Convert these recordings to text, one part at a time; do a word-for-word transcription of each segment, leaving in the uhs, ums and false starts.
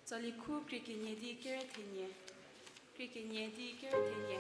Tsali khu krie kenie di kere thenie. Krie kenie di kere thenie.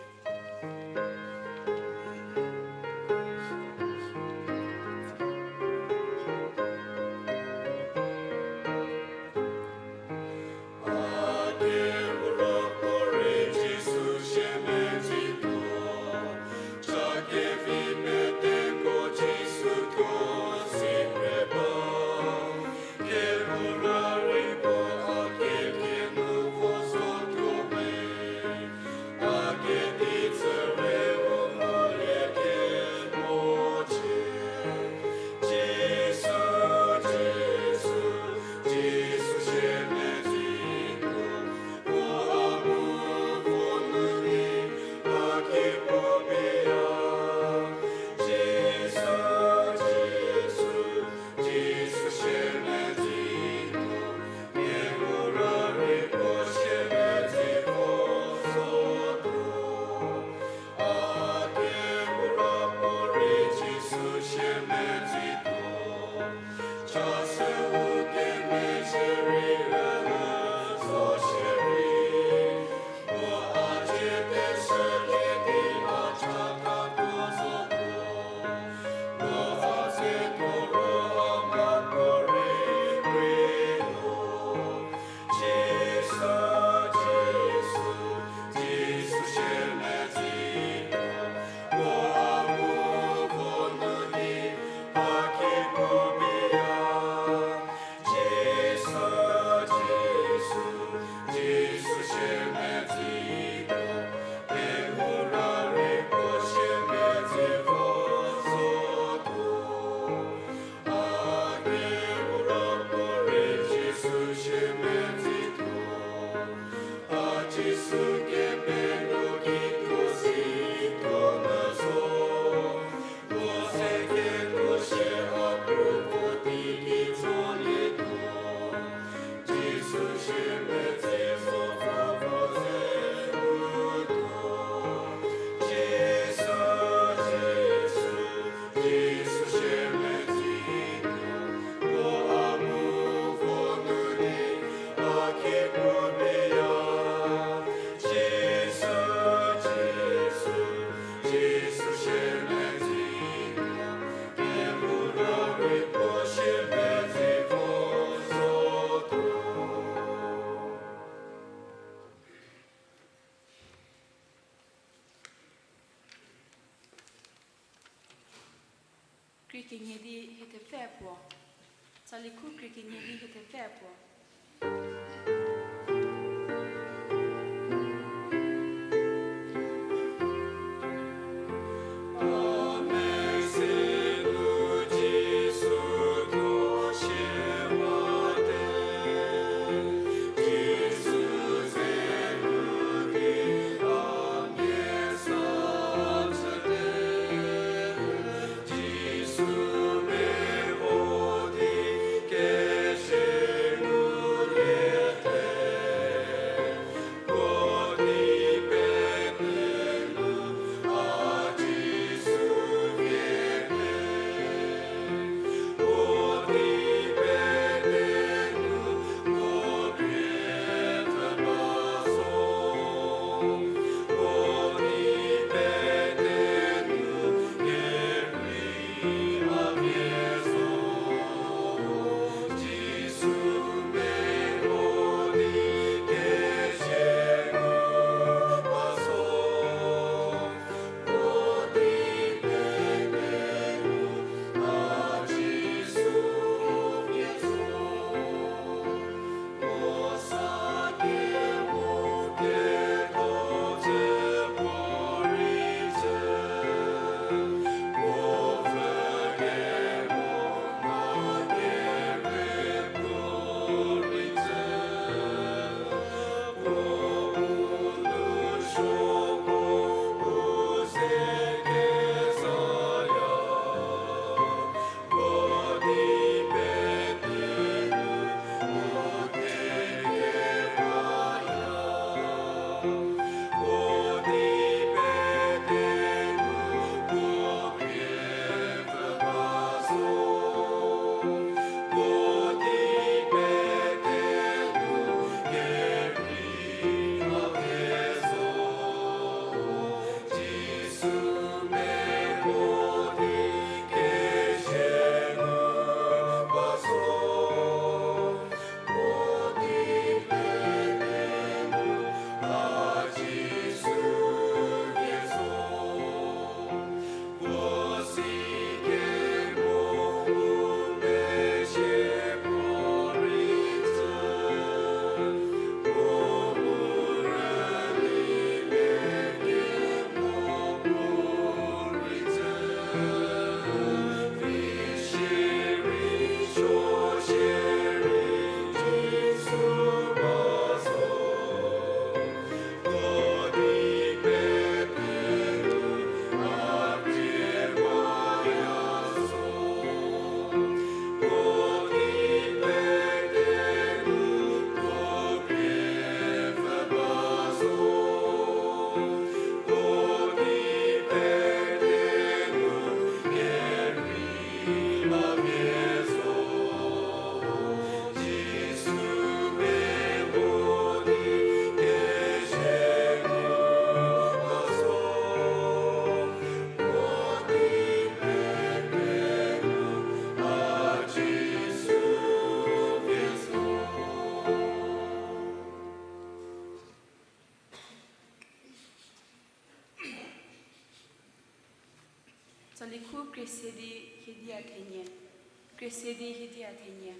Krie kenie di hie thepfü puo. Tsali khu krie kenie di hie thepfü puo. Kekhu Kresedi Hiedia Thenie. Kresedi Hiedia Thenie.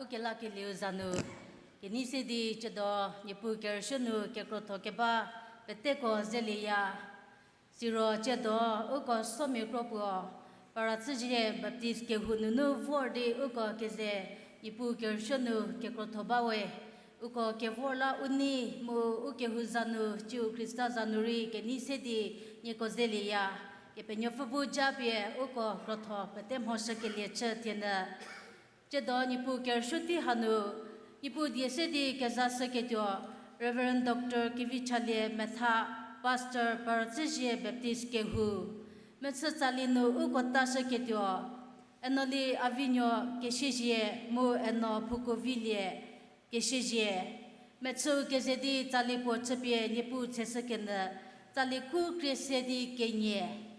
Kelakelieu za nu, kenei se di tsiedo Niepuu kerüshü nu kekrotho keba peteko zelieya. Siro tsiedo uko somia kro puo, Paratsüzie Baptist kehou nunu vor di uko keze Niepuu kerüshü nu kekrotho bawe. Uko kevor la u nei mu u kehou za nu, tsiu Khrista za nu rei kenei se di nieko zelieya. Kepenuopfü bu japie uko krotho pete mhoshükelie chü tienü. Tsiedo Niepuu kerüshü tei hanu, Niepuu die se di kezashüketuo, Reverend Doctor Kevichalie Metha, Pastor Paratsüzie Baptist kehou. Mechü tsali nu uko tashüketuo, Enoli Avinuo Kesiezie mu Eno Phukovilie Kesiezie. Mechüu keze di tsali puo chüpie Niepuu tseshükenyü, tsali khu krie se di kenie.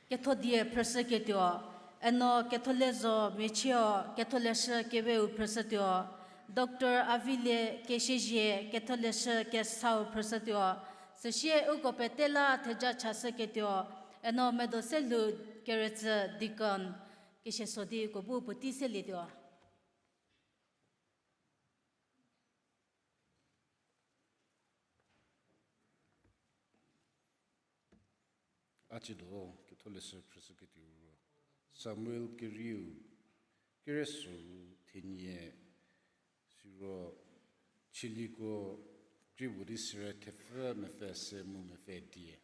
Kethodie phrüshüketuo, Eno Ketholezo Michio Ketholeshü Keweu phrüshütuo, Doctor Avilie Kesiezie Ketholeshü Kesau phrüshütuo, süsie uko pete la theja chashüketuo, Eno Medoselhou Keretsü Deacon, kesieso di uko bu puotei selietuo. A ciedo ketholeshü phrüshüketuo ro, Samuel kerieu, keresoru thenie, siro Chieliko kri puo di sere thepfü mepfü se mu mepfü die.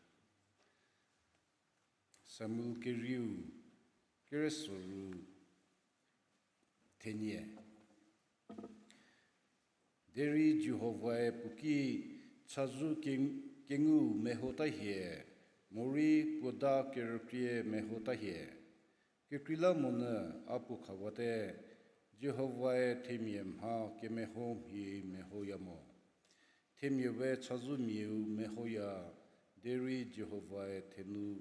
Samuel kerieu, keresoru thenie. Derei Jihovae puo ki, chazou ke-, kengu mehota hie, morei puo da kerükrie mehota hie. Kekreilamonyü a puo khawate, Jihovae themia mha kemeho mhie mehoya mo. Themia we chazoumiau mehoya, derei Jihovae thenu,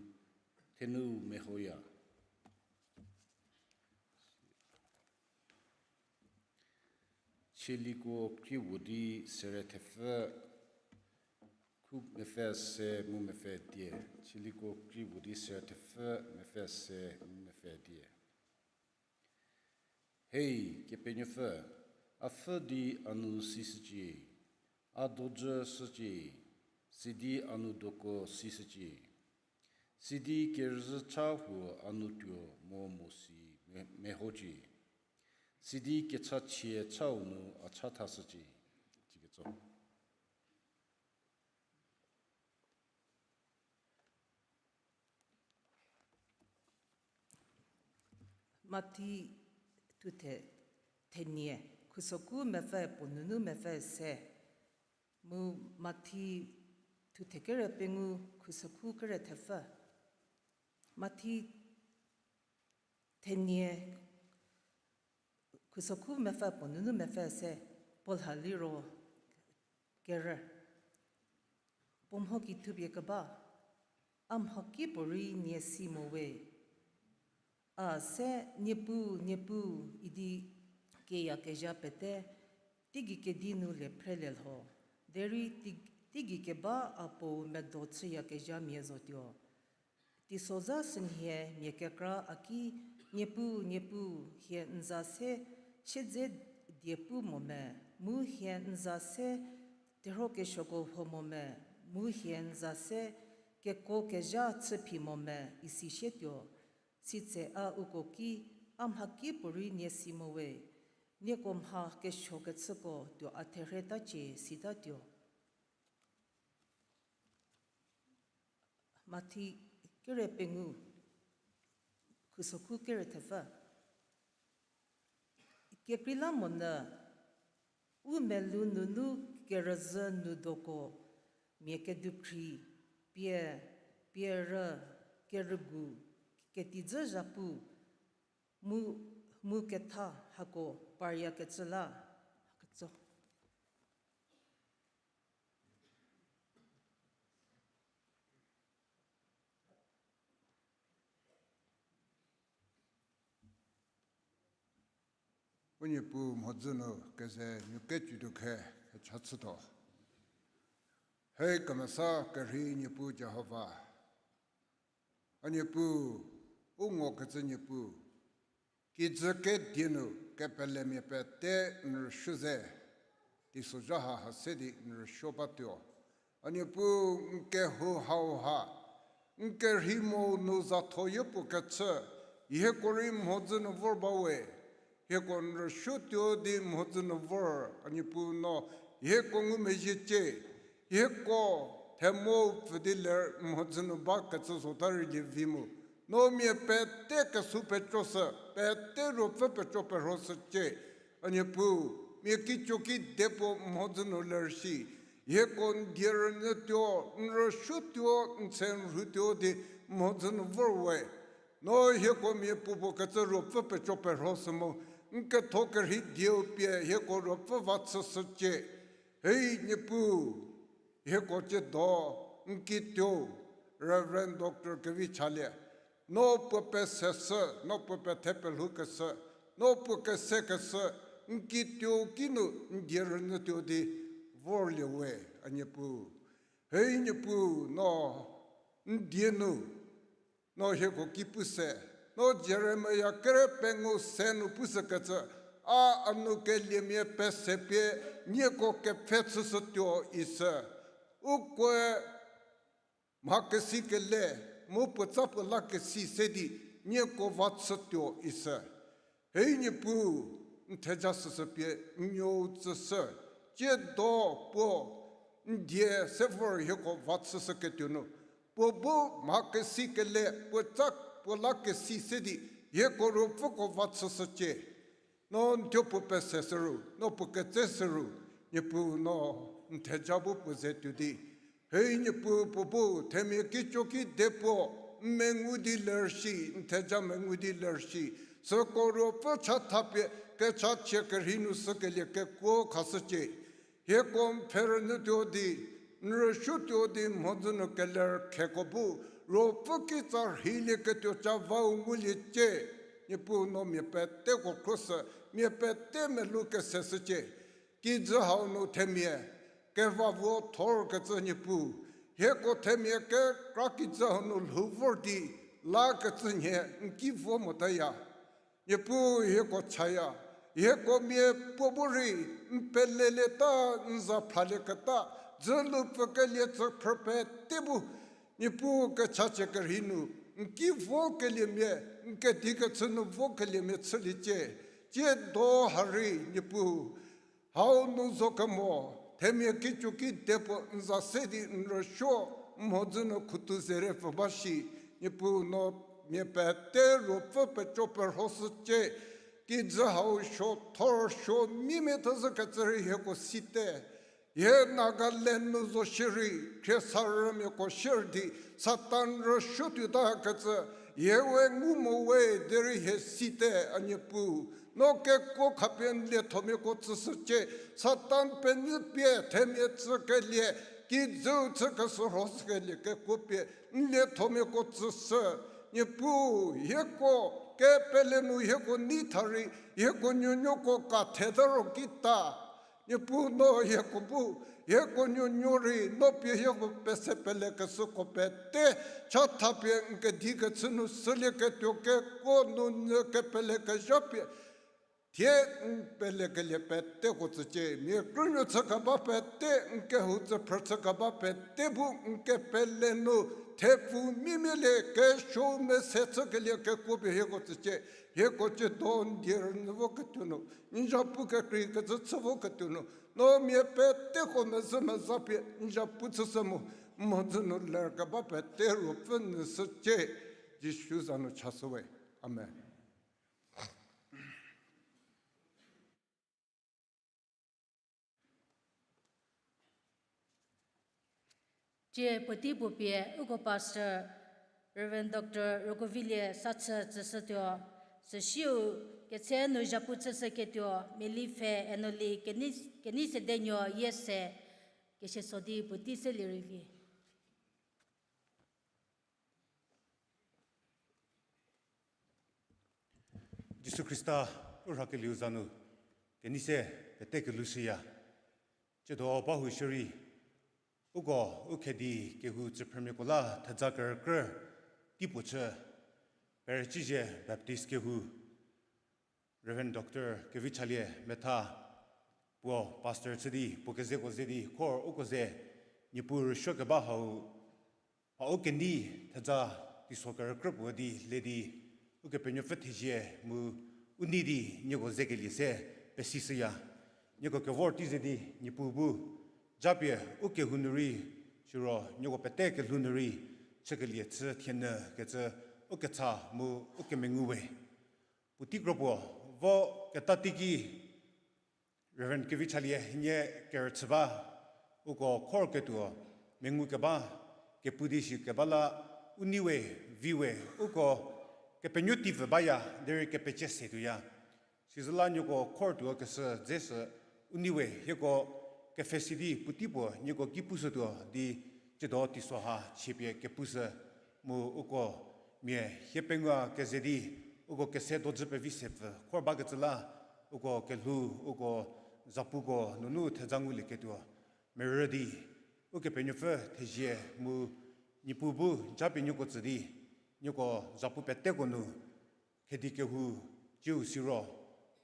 thenu mehoya. Chieliko kri puo di sere thepfü, khu mepfü se mu mepfü die. Chieliko kri puo di sere thepfü, mepfü se mu mepfü die. Hei Kepenuopfü, a pfhü di a nou sishücie, a dojü shücie, sidi a nou doko sishücie, sidi kerüzhü cha huo a nou tuo mo mo si me-, mehocie, sidi kechachie chau nu a cha thashücie. Ciketso. Mathi thuthe thenie, khusokhu mepfü puo nunu mepfü se, mu Mathi thuthe kere pengou khusokhu kere thepfü. Mathi thenie, khusokhu mepfü puo nunu mepfü se, puo lha liro kerü. Puo mho ki thupie keba, a mhakipuorei nie si mo we. A se, Niepuu, Niepuu, idi keyakezha pete, teigei kedi nu le phrelie lho, derei tei-, teigei keba a Puou medo chüyakezhamia zotuo. Teisozha sünhie mia kekra a ki, Niepuu, Niepuu, hie n za se siedze die pu mo me, mu hie n za se terhuo kesuoko huo mo me, mu hie n za se kekuo kezha chüphi mo me, isi sie tuo. Sitse a uko ki, a mhakipuorei nie si mo we, nieko mha kesuokecüko tuo a therhetacie sitatuo. Mathi kere pengou, khusokhu kere thepfü. Kekreilamonyü, u melou nunu kerüzhü nu doko, mia kedukhri, pie, pierü, kerügu, ketijü zhapu, mu, mu ketha hako paryakecü la, haketso. U Niepuu mhodzü nu keze nuketuo khe kecha chütuo. Hei kemesa kerhei Niepuu Jihova. A Niepuu, u ngokecü Niepuu, kijü kedie nu kepelemia pete n rüsuo ze, teisozha ha ha se di n rüsuo batuo. A Niepuu, n kehou hau ha, n kerhei mo nu zatho yopuo kechü, hieko rei mhodzü nu vor ba we, hieko n rüsuotuo di mhodzü nu vor, a Niepuu no, hieko ngumezhiecie, hieko themou pfü di ler mhodzü nu ba kecü zota rei lie vi mu. No mia pete kesu pecoshü, pete ruopfü peco perhoshücie, a Niepuu, mia kico kidepuo mhodzü nu ler shi, hieko n die rünyütuo, n rüsuotuo, n tse n rhutuo di mhodzü nu vor we. No hieko mia puopuo kecü ruopfü peco perhoshü mu, n ketho kerhei dieu pie hieko ruopfü va chüshücie. Hei Niepuu, hieko tsiedo, n kituo, Reverend Doctor Kevichalie, no puo peseshü, no puo pethe pelhoukeshü, no puo kesekeshü, n kituo kinu n die rünyütuo di vorlie we, a Niepuu. Hei Niepuu, no n die nu, no hieko ki pu se, no Jeremia kere pengou se nu pushükecü, a a nou keliemia pese pie nieko kepfhe chüshütuo ishü. Ukoe mha kesi kele, mu puotsa puo la kesi se di nieko va chütuo isü. Hei Niepuu, n theja süsü pie n nuou tsüshü, tsiedo puo n die se vor hieko va chüshüketuo nu, puo bu mha kesi kele puotsa puo la kesi se di hieko ruopfüko va chüshücie. No n thuo puo pese shüru, no puo ketse shüru, Niepuu no n theja bu puo ze tuo di. Hei Niepuu puo bu themia kico kide puo, n mengu di lershi, n theja mengu di lershi, süko ruopfü chatha pie kechachie kerhei nu shükelie kekuo khashücie. Hieko n pfhe rünyütuo di, n rüsuotuo di mhodzü nu keler kheko bu, ruopfü kitsa rheilieketuo ca vau nguliecie. Niepuu no mia peteko khruoshü, mia pete melou kese shücie. Kijü hau nu themia kevavuo thorkecü Niepuu, hieko themia kekra kijü hau nu lhou vor di lakecü nhie n ki vo motaya. Niepuu hieko chaya, hieko mia puo bu rei n pelelieta n za phralieketa, dzülu pfükelie tsüphrü pete bu, Niepuu kechachie kerhei nu n ki vokeliemia, n kedi kechü nu vokeliemia chüliecie. Tsiedo ha rei Niepuu, hau nu zo kemo, themia kico kide puo n za se di n rüsuo, mhodzü nu khutu zerepfü ba shi, Niepuu no mia pete ruopfü peco perhoshücie. Kijü hau suo thor suo mimia thezhükecü rei hieko site. Hie Nagaland nu zo shierei, khriesarümiako shier di, Satan rüsuo tuotakecü, hie we ngu mo we derei hie site, a Niepuu. No kekuo khapie n liethomiako tsüshücie, Satan penyü pie themia tsükelie, kijüu chükeshü rhoshükelie kekuo pie n liethomiako tsüshü. Niepuu, hieko kepele nu hieko nei tha rei, hieko nuonuoko katheta ro kita. Niepuu no hieko bu, hieko nuonuo rei no pie hieko pese pelekeshüko pete, chatha pie n kedi kechü nu shülieketuo kekuo nu nyü kepelekezha pie, thie n pelekelie peteko tsücie, mia krünuo chükeba pete, n kehou tsüphrü chükeba pete bu n kepele nu, thepfu mimia lie kesuo mese chükelie kekuo pie hieko tsücie, hieko tsiedo n die rünyü voketuo nu, n zapu kekreikecü chü voketuo nu, no mia peteko mezhü meza pie n zapu chüshü mu, mhodzü nu lerkeba pete ruopfü nyü shücie, Jisu za nu chashüwe. Amen. Tsie puotei puo pie uko pastor Reverend Doctor Rokovilie Sachü tsüshütuo, süsiu ketse nu zapu chüshüketuo Miali pfhe Enoli Kenei, Kenei Sedenuo Yiese, kesieso di puotei selie rei vi. Jisu Khrista u rhakelieu za nu kenei se pete kelhou shüya. Tsiedo ba hu shierei, uko u khedi kehou tsüphrümiako la theja kerükrü teipuo chü, Perecizie Baptist kehou, Reverend Doctor Kevichalie Metha, puo pastor chü di puo kezeko ze di khor uko ze Niepuu rüsuo keba hau, mha u kenei theja teiso kerükrü puo di le di, Ukepenuopfü thezie mu u nei di nieko zekelie se pesishüya. Nieko kevor tei ze di Niepuu bu japie u kehou nu rei, siro nieko pete kelhou nu rei chükelie chü thienyü kecü u kecha mu u kemengu we. Puotei kro puo vo keta teiki Reverend Kevichalie nie kerüchü ba, uko khor ketuo mengu keba, kepu di shi keba la u nei we, vi we, uko kepenuo teipfü baya derei kepecie se tuoya. Sizüla nieko khor tuo keshü dze sü u nei we, hieko kepfhesi di puotei puo nieko ki pushütuo di tsiedo teiso ha chiepie kepushü mu uko mia hie pengou keze di uko kese dojü pevi sepfü khor bakecü la uko kelhou, uko zapuko nunu theja ngulieketuo merü di Ukepenuopfü thezie mu Niepuu bu japie nieko tsü di nieko zapu peteko nu khedi kehou ciu siro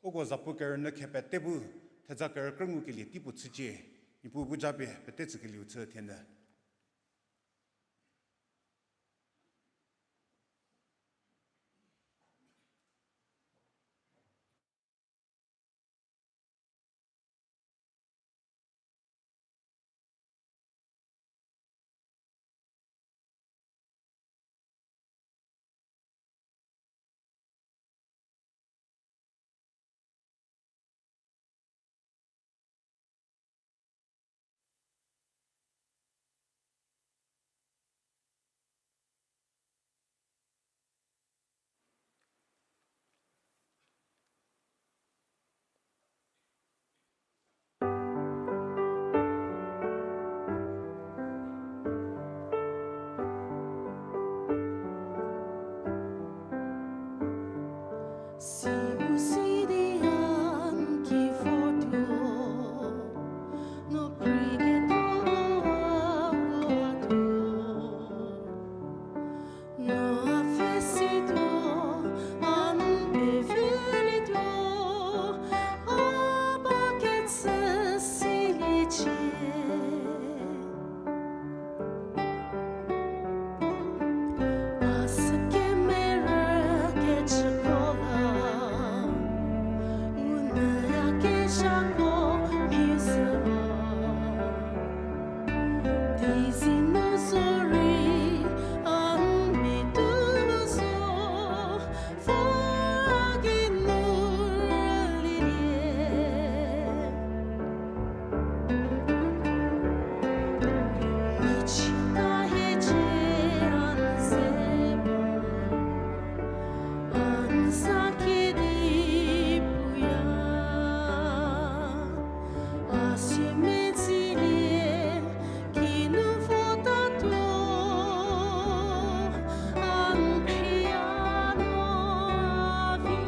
uko zapu kerünyü khe pete bu theja kerükrü ngukelie teipuo chücie. Niepuu bu japie pete tsükelieu chü thienyü. Si mu si di an ki votuo, no prei ketho a votuo. No a pfhe situo, an pevilietuo, a ba kechü siliecie. A sü kemerü kecüko la, u nü ya kezhako mhie zhü ba. Dizi nu zorei, a n mi tuo zo, vor a geinu rülilie. Michie ta hiecie a n ze ba, a n za kedi puya, a si medzilie, kinu votatuo, a n khrie a no vie.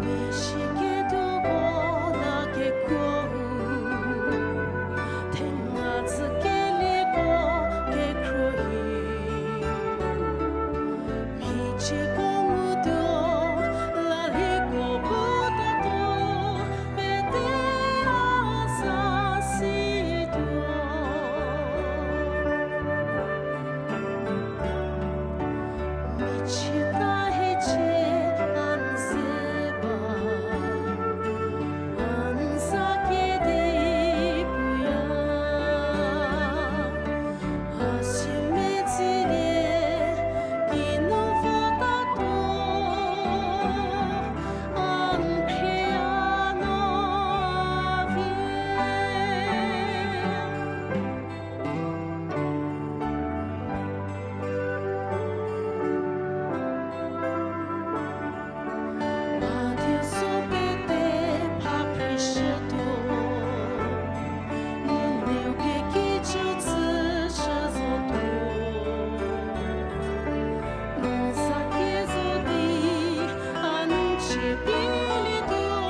Mezhie ketuoko la kekuou, thenga tsükelieko kekhruohi. Mhicieko ngutuo, laliko putatuo, pete a za situo. Michie ta hiecie a n ze ba, a n za kedi puya, a si medzilie, kinu votatuo, a n khrie a no vie. A die zo pete pha prishütuo, nuneu pie kijü tsüshü zotuo. N za kie zo di, a n chie pielietuo,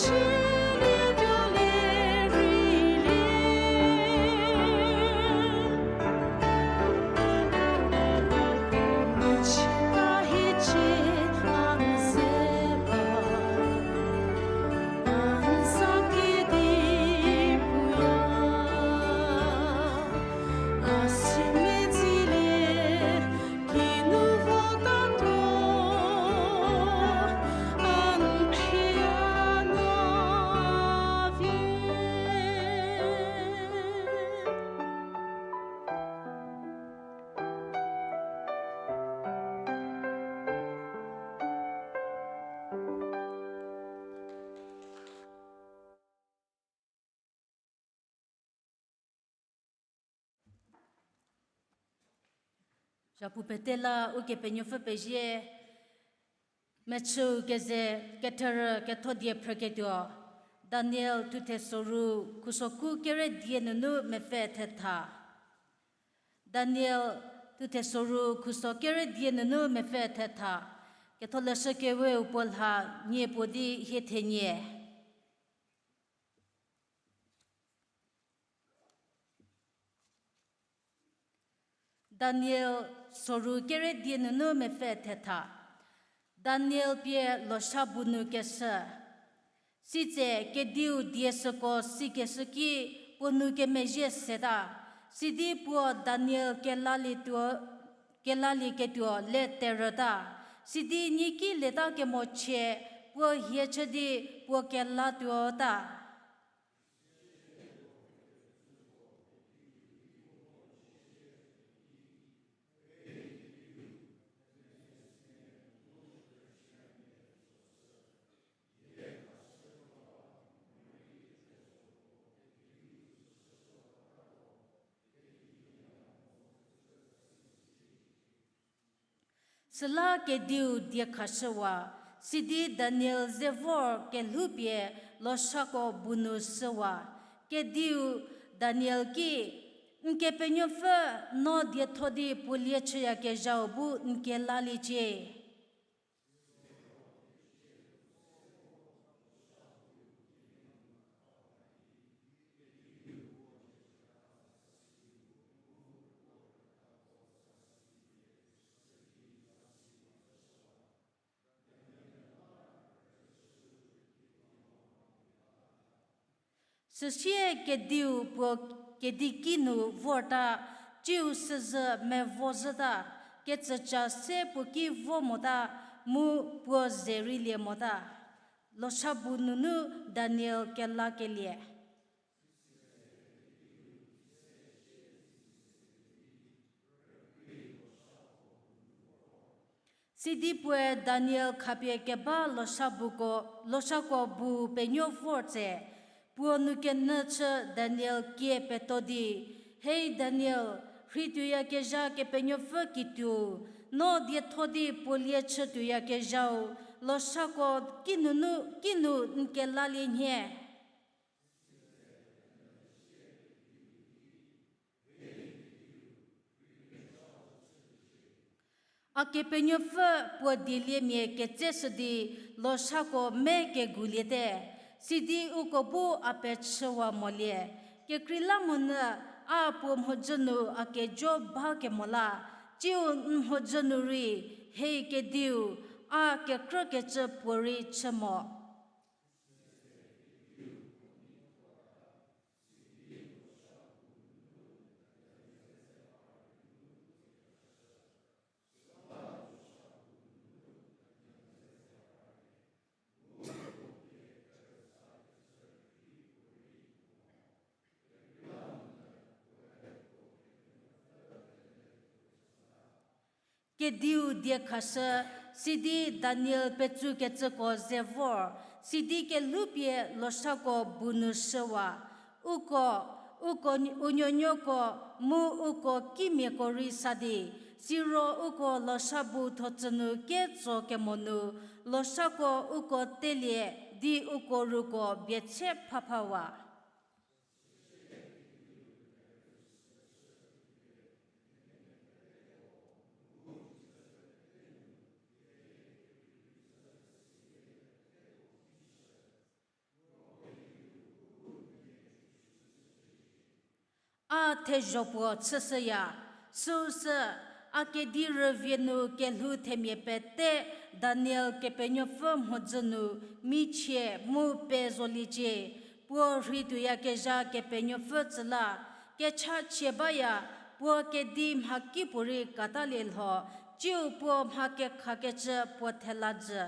chülietuo lerei lie. Michie ta hiecie a n ze ba, a n za kedi puya, a si medzilie, kinu votatuo, a n khrie a no vie. Zhapu pete la Ukepenuopfü pezie, mechüu keze ketherü ketho die phrüketuo, Daniel thuthe soru khusoku kere die nunu mepfü thetha. Daniel thuthe soru khuso kere die nunu mepfü thetha. Ketholeshü keweu puo lha nie puo di hie thenie. Daniel soru kere die nunu mepfü thetha. Daniel pie losha bu nu keshü. Sitse kediu die süko sikeshü ki puo nou kemezhie seta, sidi puo Daniel kelalietuo, kelalieketuo le terüta, sidi nyi ki leta kemochie puo hie chü di puo kelatuota. Süla kediu die khashüwa, Sidi Daniel ze vor kelhoupie losako bu nu shüwa. Kediu Daniel ki, N Kepenuopfü, no dietho di puo lie chüyakezhau bu n kelaliecie. Süsie kediu puo kedi kinu vorta, tsiu süzhü mevo zhüta, ketsüca se puo ki vo mota, mu puo ze rei lie mota. Losha bu nunu Daniel kelakelie. Sidi puoe Daniel khapie keba losha buko, loshako bu penuo vor tse, puo nu kenyü chü Daniel kie peto di, Hei Daniel, rhei tuoyakezha Kepenuopfü kituo, no dietho di puo lie chü tuoyakezhau, loshako kinunu kinu n kelalie nhie. A Kepenuopfü puo dieliemia ketseshü di loshako me keguliete, sidi uko bu a pechüwa molie. Kekreilamonyü a puo mhodzü nu a kejo ba kemo la, tsiu n mhodzü nu rei, hei kediu, a kekrükecü puorei chü mo. Kediu die khashü, sidi Daniel petsukecüko ze vor, sidi kelhoupie loshako bu nu shüwa. Uko, uko n-, u nuonuoko, mu uko kimiako rei sa di, siro uko losha bu thotsü nu ketso kemo nu, loshako uko telie di uko ruko bietse phaphawa. A thezho puo chüshüya, süusü, a kedi rüvie nu kelhou themia pete Daniel Kepenuopfü mhodzü nu michie mu pezoliecie, puo rhei tuoyakezha Kepenuopfü tsü la, kechachie baya, puo kedi mhakipuorei katalie lho, tsiu puo mha kekhakecü puo thela jü.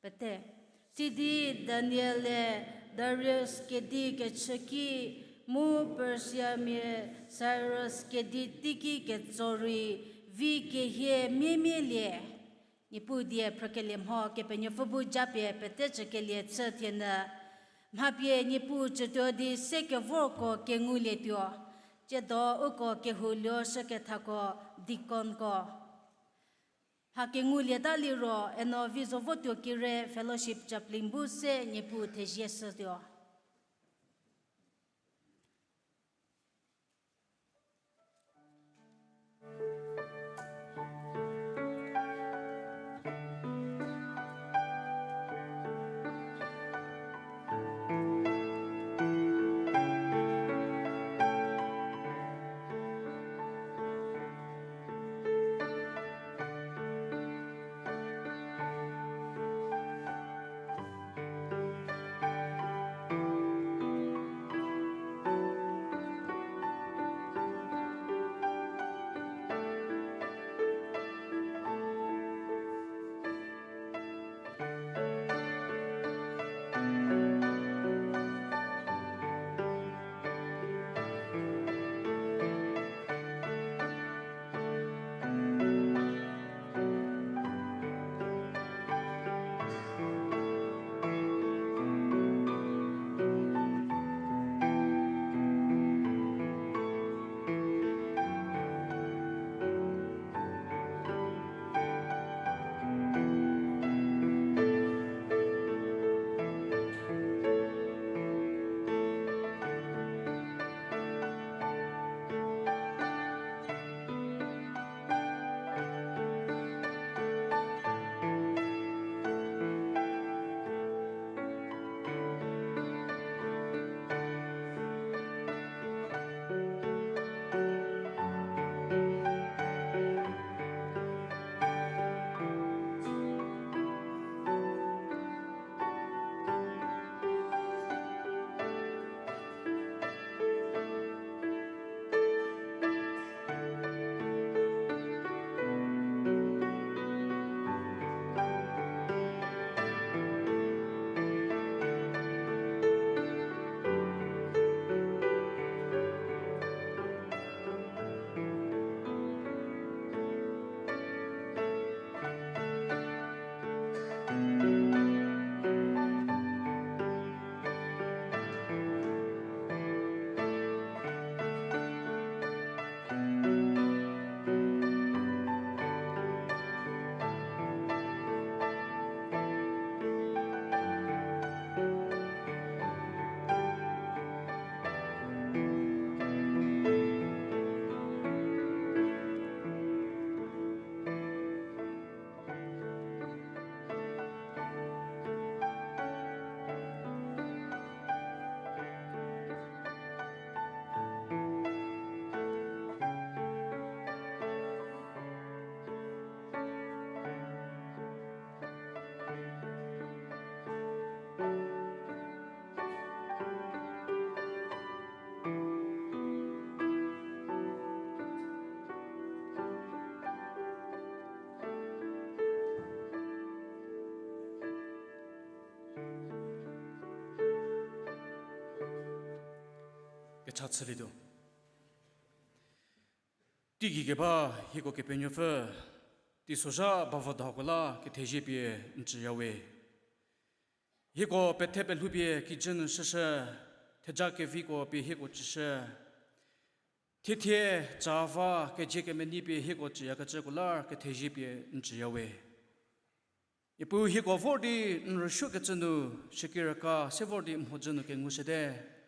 Pete. Sidi Daniel-e Darius kedi kechü ki, mu Persiamia Sirus kedi teiki ketso rei vi kehie miemielie. Niepuu die phrükelie mho Kepenuopfü bu japie pete cükelie chü thienyü. Mhapie Niepuu tsütuo di se kevorko kengulietuo. Tsiedo uko kehou luo shükethako deaconko. Mha kengulieta liro eno vi zo votuo kire fellowship chaplain bu se Niepuu thezie shütuo. Cha chülietuo. Teigei keba hieko Kepenuopfü, teisozha bavüdako la kethezie pie n tsüyawe. Hieko pethe pelhoupie kijü nu shüshü, theja keviko pie hieko tsüshü. Thiethie, tsava, kezie kemenei pie hieko tsüyakecüko la kethezie pie n tsüyawe. Niepuu hieko vor di n rüsuokecü nu, shükirüka se vor di mhodzü nu kengushüte.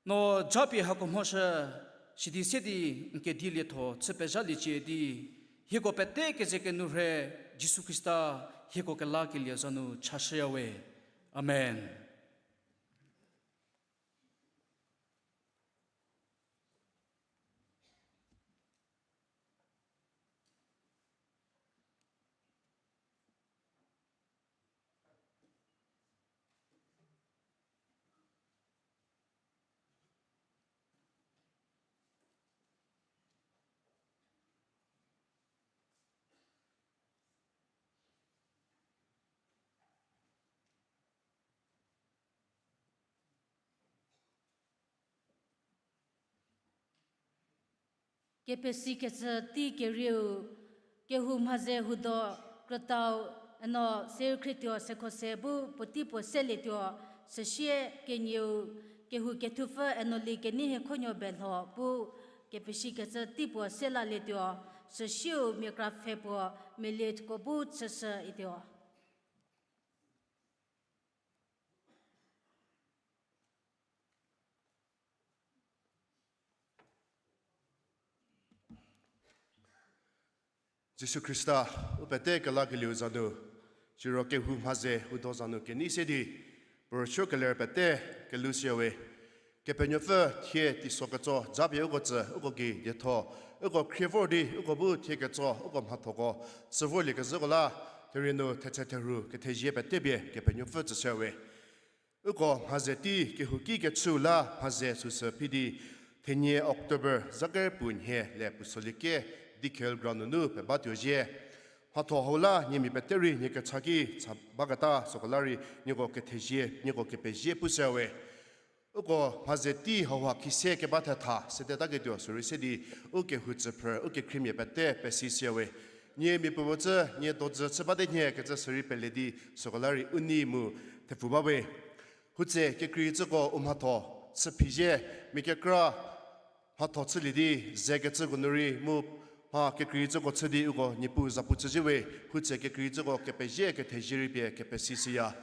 No japie hako mhoshü, sidi se di n kedi lietho chü pezhaliecie di, hieko pete keze kenu rhe, Jisu Khrista, hieko kelakelie za nu chashüyawe. Amen. Kepesikecü tei kerieu, kehou mhaze hudo, krütau, eno seu khrietuo sekhose bu puotei puo selietuo, süsie kenieu, kehou kethupfü eno li kenei hiekhonuo belho bu, kepesikecü tei puo selalietuo, süsieu mia kra pfhe puo, mia lietko bu chüshü ituo. Jisu Khrista, u pete kelakelieu za nu, siro kehou mhaze hudo za nu kenei se di, puo rüsuo keler pete kelushüyawe. Kepenuopfü thie teiso ketso japie uko tsü, uko gei dietho, uko khrie vor di uko bu thie ketso uko mhathoko chü vorliekezhüko la, therie nu thetse therhu kethezie pete pie Kepenuopfü tsüshüyawe. Uko mhaze tei kehouki kechüu la mhaze süsü phi di, thenie October zaker puo nhie le puo solieke di Khel ground nunu pebatuo zhie. Mhatho hau la niemia pete rei nie kecha ki cha baketa süko la rei nieko kethezie, nieko kepezie pushüyawe. Uko mhaze tei hauha khise keba thetha sede taketuo sürei se di, u kehou tsüphrü, u kekhriemia pete pesishüyawe. Nie mia puo puo cü, nie dodzü chü bate nhie kecü sürei pele di, süko la rei u nei mu thepfu bawe. Hutse kekreicüko u mhatho chü phizhie, mia kekra mhatho chülie di, ze kecüko nu rei mu mha kekreicüko chü di uko Niepuu zapu chüzhie we, hutse kekreicüko kepezhie kethezie rei pie kepesishüya.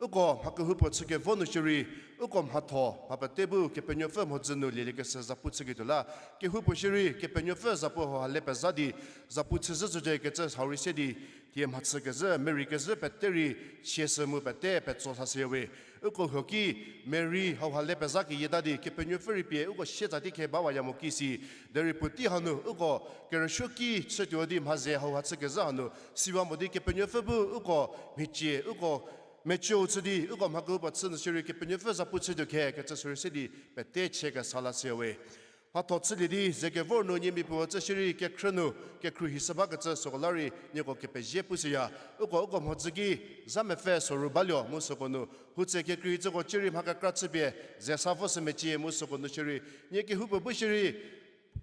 Uko mha kehoupuo chükevo nu shierei, uko mhatho mha pete bu Kepenuopfü mhodzü nu lieliekeshü zapu chüketuo la, kehoupuo shierei Kepenuopfü zapu hauha le pezha di, zapu chüzhü zhüte kecü hau rei se di, thie mhachükezhü, merei kezhü pete rei, sieshü mu pete petso sashüyawe. Uko huoki, merei hauha le pezha keyieta di, Kepenuopfü rei pie uko sietsa tei khe bawaya mo ki si, derei puotei hanu uko kerüsuoki chütuo di mhaze hauha chükezhü hanu siwa mo di Kepenuopfü bu uko mhicie, uko mechou chü di, uko mha kehoupuo chü nu shierei Kepenuopfü zapu chütuo khe kecü sürei se di pete chie kesa lashüyawe. Mhatho chülie di ze kevor nu niemia puo cü shierei kekhrü nu kekhruohi shü bakecü süko la rei nieko kepezie pushüya. Uko, uko mhodzü ki zha mepfü soru baluo mu süko nu, hutse kekreicüko cierei mha kekra chüpie ze sa vo sü mecie mu süko nu shierei, nie kehoupuo bu shierei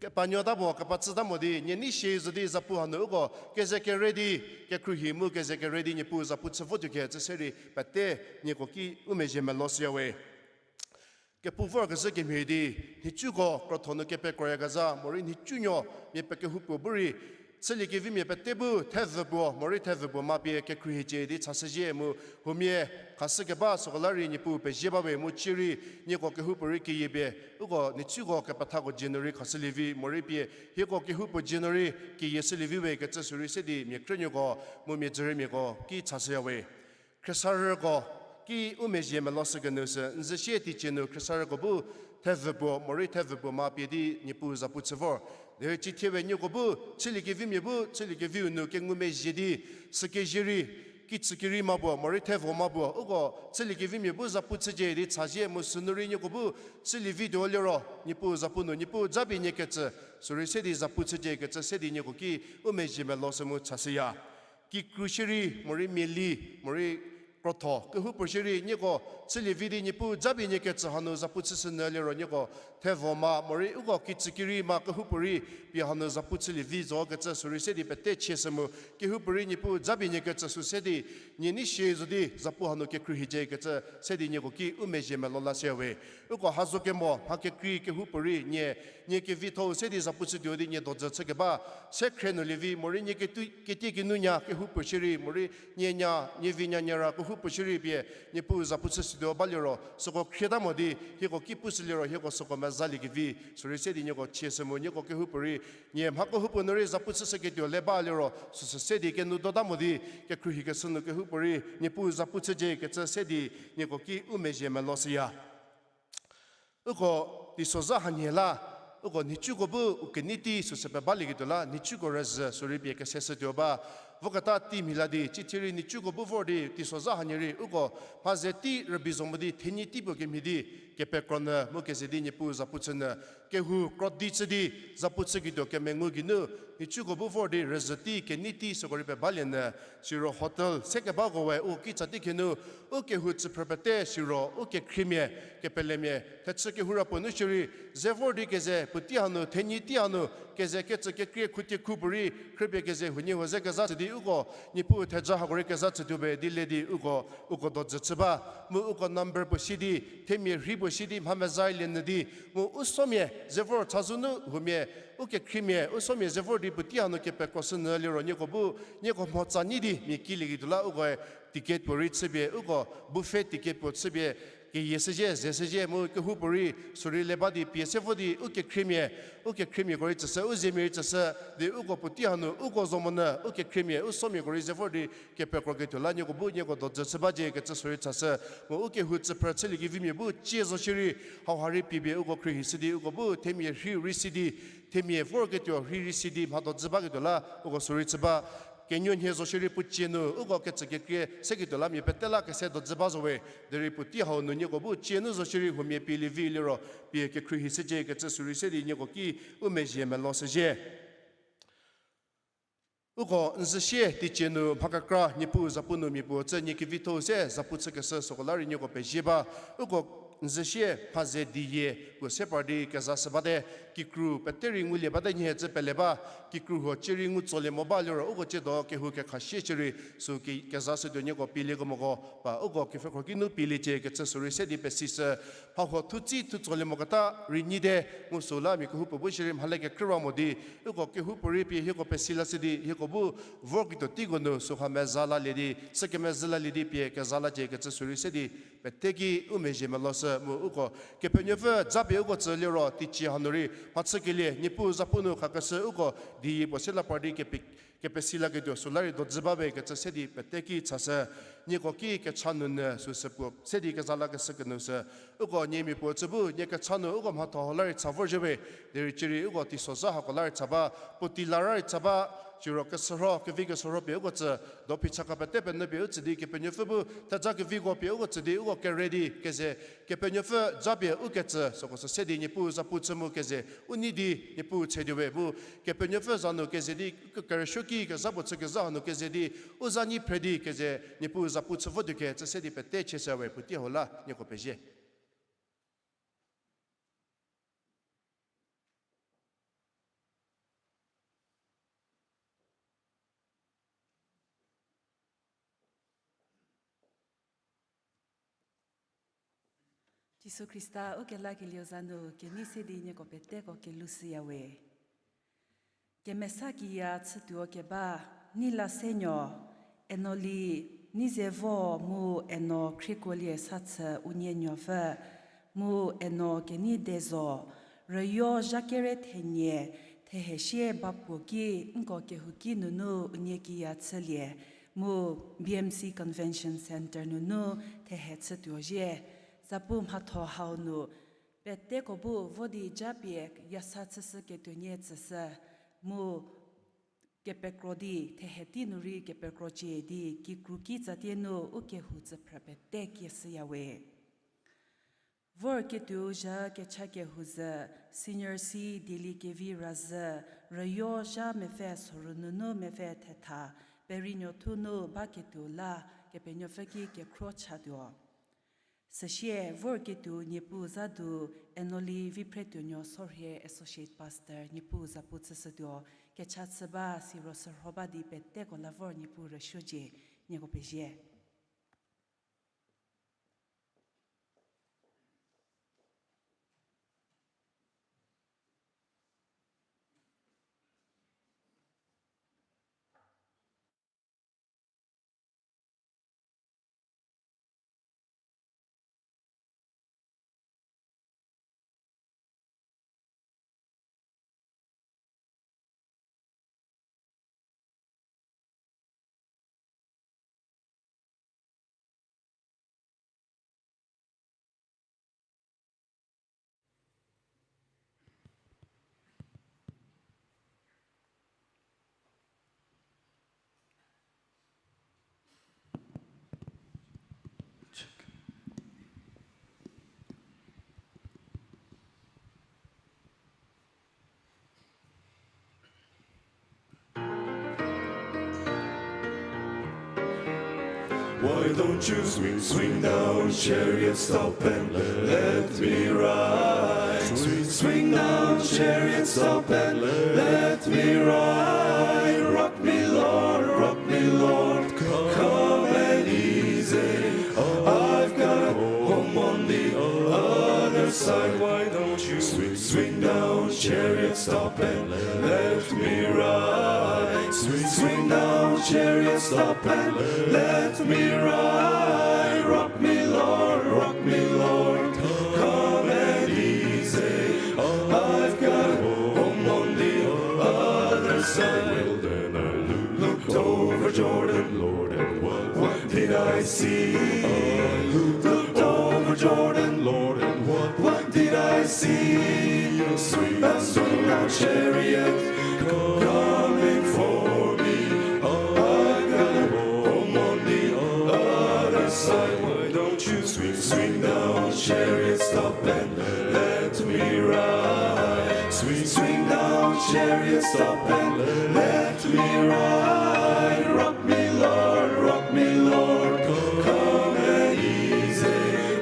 kepanuota puo, kepacüta mo di, nie nei shie zo di zapu hanu uko keze kere di, kekhruohi mu keze kere di Niepuu zapu chü votuo khe cü se rei pete nieko ki u mezhie meloshüyawe. Kepu vorkezhü kemhie di, nhicuko krotho nu kepekroyakezha morei nhicunuo mia pekehoupuo bu rei, chüliekevimia pete bu thevü puo morei thevü puo ma pie kekhruohicie di chashüzhie mu, huomia khashükeba süko la rei Niepuu pezie bawe mu cierei nieko kehoupuorei keyie pie, uko nhicuko kepethako dzie nu rei khashülievi morei pie, hieko kehoupuo dzie nu rei keyie shülievi we kecü sürei se di mia krünuoko mu mia dzüriemiako ki chashüyawe. Khriesarüko ki u mezhie meloshükenyü sü n zhüsie teicie nu khriesarüko bu thevü puo morei thevü puo ma pie di Niepuu zapu chü vor. Derei cithie we nieko bu chüliekevimia bu chüliekeviu nu kengumezhie di, sükezie rei, kichükirei ma puo morei thevo ma puo, uko chüliekevimia bu zapu chücie di chazhie mu sünu rei nieko bu chülievituo liro Niepuu zapu nu Niepuu japie nie ketsü, sürei se di zapu chücie kecü se di nieko ki u mezhie meloshü mu chashüya. Kikru shierei morei miali, morei krotho kehoupuo shierei nieko chülie vi di Niepuu japie nie kecü hanu zapu chüshünyü liro nieko thevo ma morei uko kitsükirei ma kehoupuorei pie hanu zapu chülie vi zo kecü sürei se di pete chieshü mu kehoupuorei Niepuu japie nie kecü sü se di nie nei shie zo di zapu hanu kekhruohi cie kecü se di nieko ki u mezhie melou la shie we. Uko ha zo kemo mha kekrei kehoupuorei nie, nie kevitho-u se di zapu chütuo di nie dojü chükeba se khrie nu lievi morei nie ketie kenu nya kehoupuo shierei morei nie nya, nie vi nya nie ra kehoupuo shierei pie Niepuu zapu chüshütuo ba liro süko khrieta mo di hieko ki pushü liro hieko süko mezalie kevi sürei se di nieko chieshü mu nieko kehoupuorei nie mha kehoupuo nu rei zapu chüshüketuo le ba liro süsü se di kenu dota mo di kekhruohi keshü nu kehoupuorei Niepuu zapu chücie kecü se di nieko ki u mezhie melou shüya. Uko teisozha hanie la, uko nhicuko bu u kenei tei süsü pebalieketuo la nhicuko rüzhü sürei pie keseshütuo ba. Voketa teimia la di cithie rei nhicuko bu vor di teisozha hanie rei uko mha ze tei rübei zo mo di thenyi tei puo kemhie di kepekro nyü mu keze di Niepuu zapu chünyü kehou krodi chü di zapu chüketuo kemengu geinu nhicuko bu vor di rüzhü tei kenei tei süko rei pebalie nyü. Siro hotel sekebako we u kitsa tei khenu u kehou tsüphrü pete siro u kekhriemia, kepelemia thechü kehou ra puo nu shierei ze vor di keze puotei hanu thenyi tei hanu keze kecü kekrie khutie khu puorei khrüpie keze huoniehuo ze kezha chü di uko Niepuu theja hako rei kezha chütuo be di le di uko, uko dojü chü ba. Mu uko number puo si di themia rhei puo si di mha mezailie nyü di mu u somia ze vor chazou nu huomia u kekhriemia u somia ze vor di puotei hanu kepekro shünyü liro nieko bu nieko mhotsa nyi di mia kilieketuo la ukoe ticket puorei chüpie uko buffet ticket puo chüpie keyie shüzhie ze shüzhie mu kehoupuorei sürei le ba di pie se vo di u kekhriemia, u kekhriemiako rei tsüshü u zemia rei tsüshü di uko puotei hanu uko zo monyü u kekhriemia u somiako rei ze vor di kepekroketuo la nieko bu nieko dojü chü ba cie kecü sürei chashü. Mu u kehou tsüphrü chüliekevimia bu cie zo shierei hauha rei pie pie uko khruohi shü di uko bu themia rhei rei si di themia vorketuo rhei rei si di mha dojü baketuo la uko sürei chü ba. Kenuonhie zo shierei puo cie nu uko kecü kekrie seketuo la mia pete la kese dojü ba zo we. Derei puotei hau nu nieko bu cie nu zo shierei huomia pie lievi liro pie kekhruohi shücie kecü sürei se di nieko ki u mezhie melou shüzhie. Uko n zhüsie teicie nu mha kekra Niepuu zapu nu mia puo tsü nie kevitho-u se zapu chükeshü süko la rei nieko pezie ba. Uko n zhüsie mha ze diyie puo se par di kezashü bate, kikru pete rei ngulie bate nhie cü pele ba, kikru huo cierei ngu tsolie mo ba liro uko ciedo kehou kekhasie cierei sü ke- kezashütuo nieko pieliekemoko pa uko kepfhekhro ki nu pieliecie kecü sürei se di pesishü. Mha huo thutsi thu tsolie moketa rei nyite, mu süla mia kehoupuo bu shierei mhale kekrüwa mo di, uko kehoupuorei pie hieko pesi lashü di hieko bu vorketuo teiko nu süha meza lalie di sükemezhü lalie di pie keza lacie kecü sürei se di pete ki u mezhie meloshü mu uko Kepenuopfü japie uko tsü liro teicie hanu rei mhachükelie Niepuu zapu nu khakeshü uko diyie puo se la par di kepe- kepesi laketuo süla rei dojü ba be kecü se di pete ki chashü. Nieko ki kecha nunyü süsü puo se di keza lakeshü kenushü. Uko nie mia puo tsü bu nie kecha nu uko mhatho hau la rei cha vorzhie we, derei cierei uko teisozha hako la rei cha ba, puotei la ra rei cha ba, siro kesürho kevi kesürho pie uko tsü, dophi chaka pete penyü pie u tsü di Kepenuopfü bu theja keviko pie uko tsü di uko kere di keze Kepenuopfü japie u ketsü süko sü se di Niepuu zapu chü mu keze u nei di Niepuu chütuo we mu Kepenuopfü za nu keze di kerüsuoki kezha puo chükezha hanu keze di u za nyi phre di keze Niepuu zapu chü votuo kecü se di pete chieshü we puotei hau la nieko pezie. Jisu Khrista ukelakelieu za nu kenei se di nieko peteko kelhou shüya we. Kemesa kiya chütuo keba, nei la senuo, eno li, nei ze vo mu eno khriekuolie sa chü unie nuopfü, mu eno kenei de zo, rüyo zha kere thenie, thehesie ba puo ki nko kehouki nunu unie kiya chülie, mu B M C Convention Centre nunu thehe chütuo zhie, zapu mhatho hau nu, peteko bu vo di japie yasa chüshüketuo nie tsüshü, mu kepekro di, thehe tei nu rei kepekrocie di, kikru ki tsatie nu ukehou tsüphrü pete kieshüya we. Vorketuo zha kecha kehou zhü, Senior C Dieliekevi Razhü, rüyo zha mepfü soru nunu mepfü thetha, Perinuothu nu baketuo la, Kepenuopfü ki kekhro chatuo. Süsie vorketuo Niepuu za du Enoli Viphretuonuo Sorhie Associate Pastor Niepuu zapu chüshütuo, kecha chü ba siro sürho ba di peteko la vor Niepuu rüsuocie, nieko pezie. Why don't you swing, swing down, chariot, stop and let me ride. Swing, swing down, chariot, stop and let me ride. Rock me, Lord, rock me, Lord, come and easy. I've got a home on the other side. Why don't you swing, swing down, chariot, stop and let me ride. Swing, swing down, chariot, stop and let me ride. Rock me, Lord, rock me, Lord, come and easy. I've got a home on the other side. Well, then I loo-, looked over Jordan, Lord, and what, what did I see? I looked over Jordan, Lord, and what, what did I see? A sweet and swinging chariot coming for me. I got a home on the other side. Why don't you swing, swing down, chariot, stop and let me ride. Swing, swing down, chariot, stop and let me ride. Rock me, Lord, rock me, Lord, come and easy.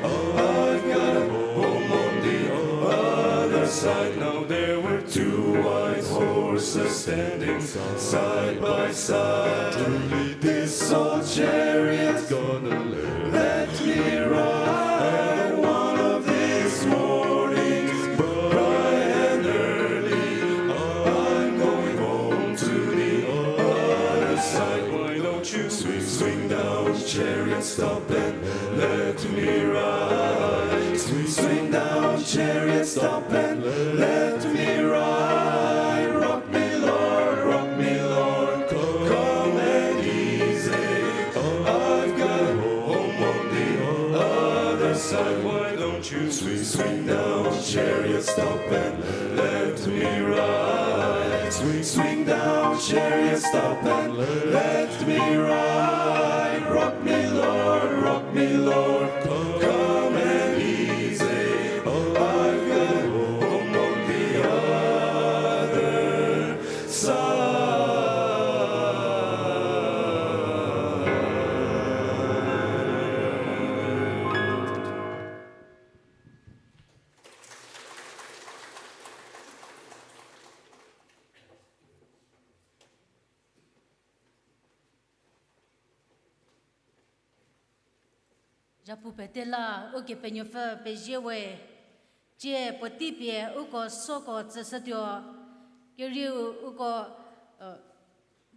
I've got a home on the other side. Now there were two white horses standing side by side. Truly this old chariot's gonna let me ride. One of these mornings, bright and early, I'm going home to the other side. Why don't you swing, swing down, chariot, stop and let me ride. Swing, swing down, chariot, stop and let me ride. Rock me, Lord, rock me, Lord, come and easy. I've got a home on the other side. Why don't you swing, swing down, chariot, stop and let me ride. Swing, swing down, chariot, stop and let me ride. Rock me, Lord, rock me, Lord, come and easy. I've got a home on the other side. Zhapu pete la Ukepenuopfü pezie we. Tsie puotei pie uko süko tsüshütuo. Kerieu uko, uh,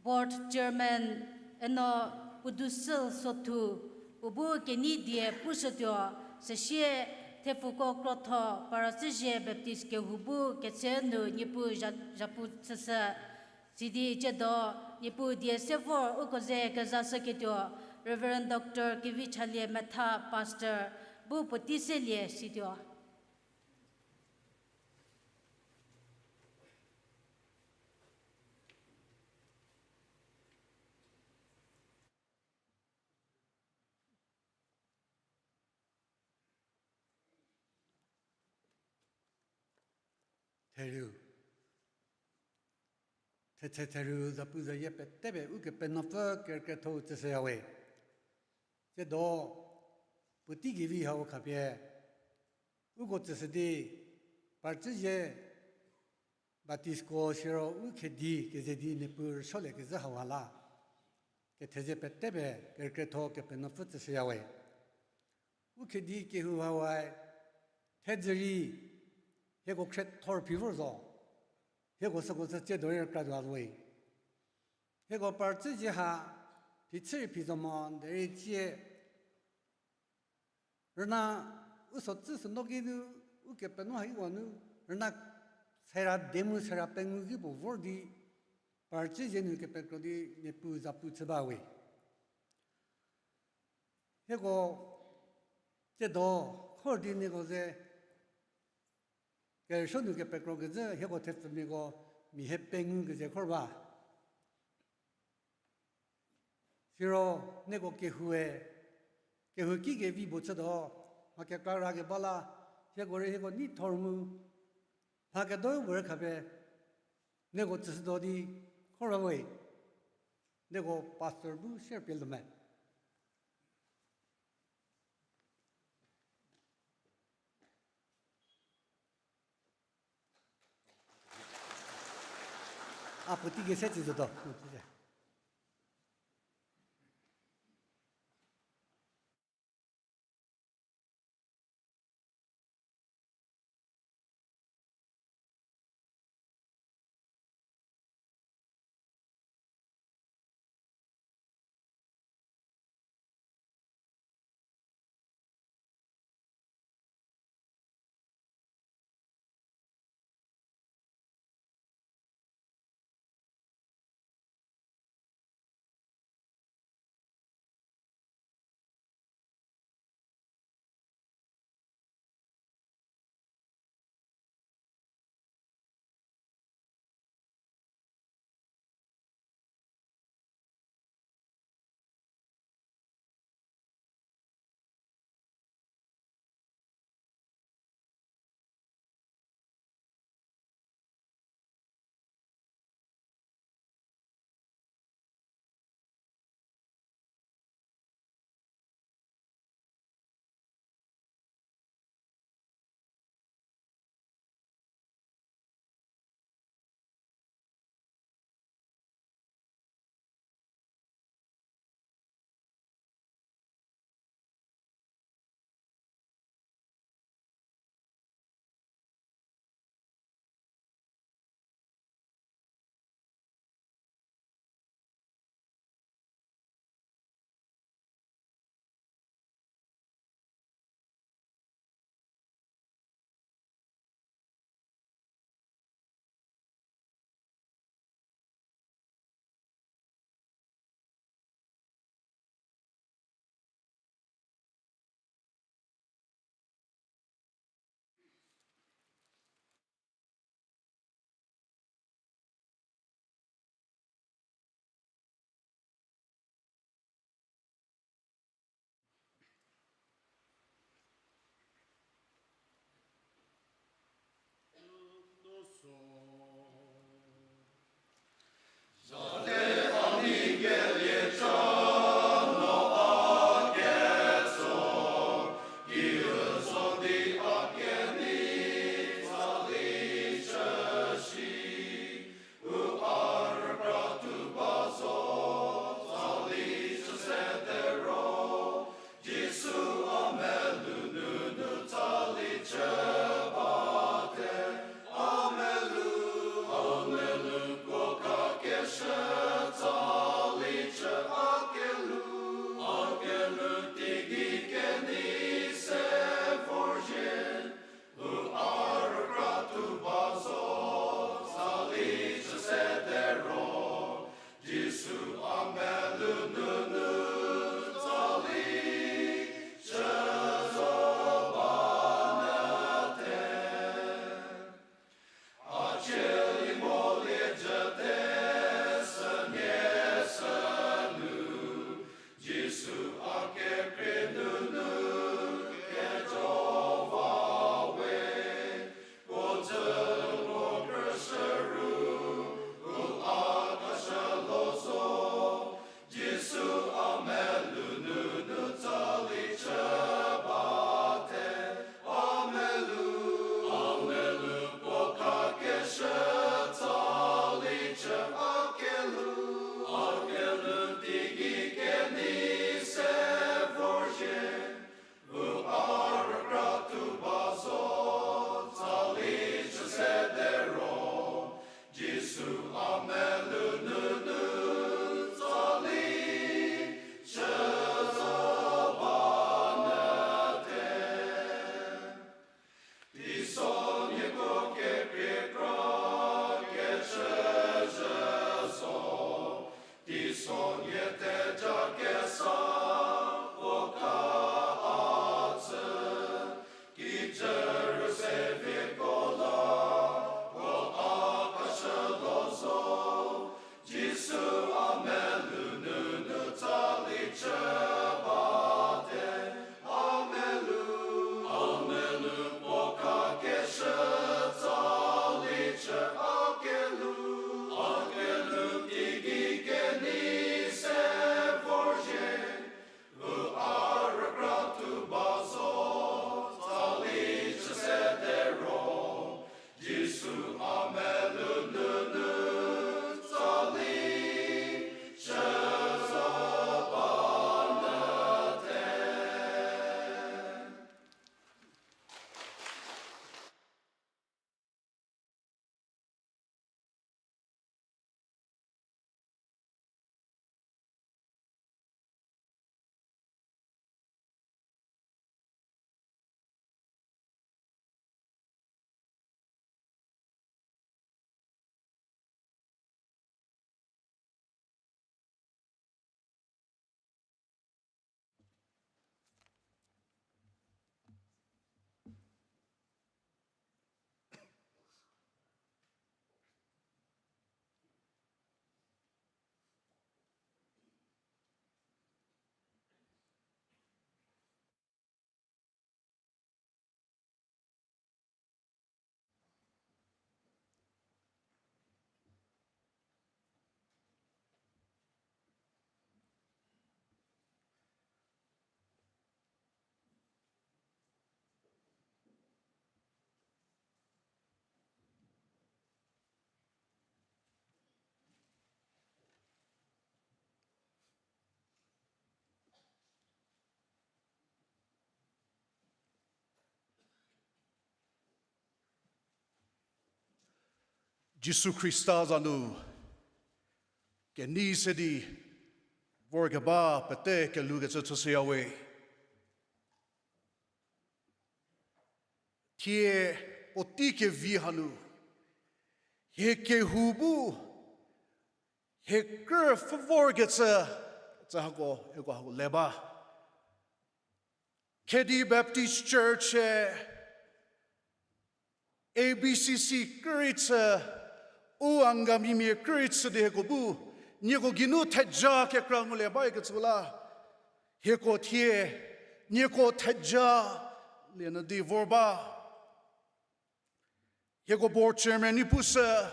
board chairman Eno Pudusil Sothu, puo bu kenei die pushütuo, süsie thepfuko krotho Parasüzhie Baptist kehou bu ketse nu Niepuu zha-, zhapu chüshü. Sidi tsiedo Niepuu die se vor uko ze kezashüketuo Reverend Doctor Kevichalie Metha, Pastor, bu puotei selie situo. Therieu. Thetse therieu zapu zayie pete pie Ukepenuopfü kerükriethou tsüshüyawe. Tsiedo, puotei kevi hau khapie, uko tsüshü di, Partsüzie Baptistko siro u Khedi keze di Niepuu rüsuolie kezhü hauha la, kethezie pete pie kerükrietho Kepenuopfü tsüshüya we. U Khedi kehou hauhae, thedzü rei, hieko khriethor phi vor zo, hieko süko sü tsiedo rei rükra tuo we. Hieko Partsüzie ha, phichü rei phi zo mo, derei tsie, rüna, u so tsü süno ki nu, Ukepenuopfü haiwa nu, rüna, sera de mu sera pengou ki puo vor di, Partsüzie nu kepekro di, Niepuu zapu chü ba we. Hieko, tsiedo, khor di nieko ze, kerüsuo nu kepekro kezhü hieko thepfumiako mia hie pengou keze khor ba. Siro nieko kehoue, kehou ki kevi puo chütuo, mha kekra ra keba la, hieko rei hieko neithor mu, mha kedo puorei khapie, nieko tsüshütuo di khor ba we, nieko pastor bu share pie lho me. A puotei kese tsü zotuo. Jisu Khrista za nu kenei se di vorkeba pete kelhoukecü chüshüyawe. Thie puotei kevi hanu hie kehou bu hie krü pfhü vorkecü, tsü hako, hieko hako le ba. Khedi Baptist Church-e A B C C krü rei chü, u Angamimia krü rei chü di hieko bu nieko geinu theja kekra ngulie bakecü la, hieko thie nieko theja lienu di vor ba. Hieko board chairman-e pushü,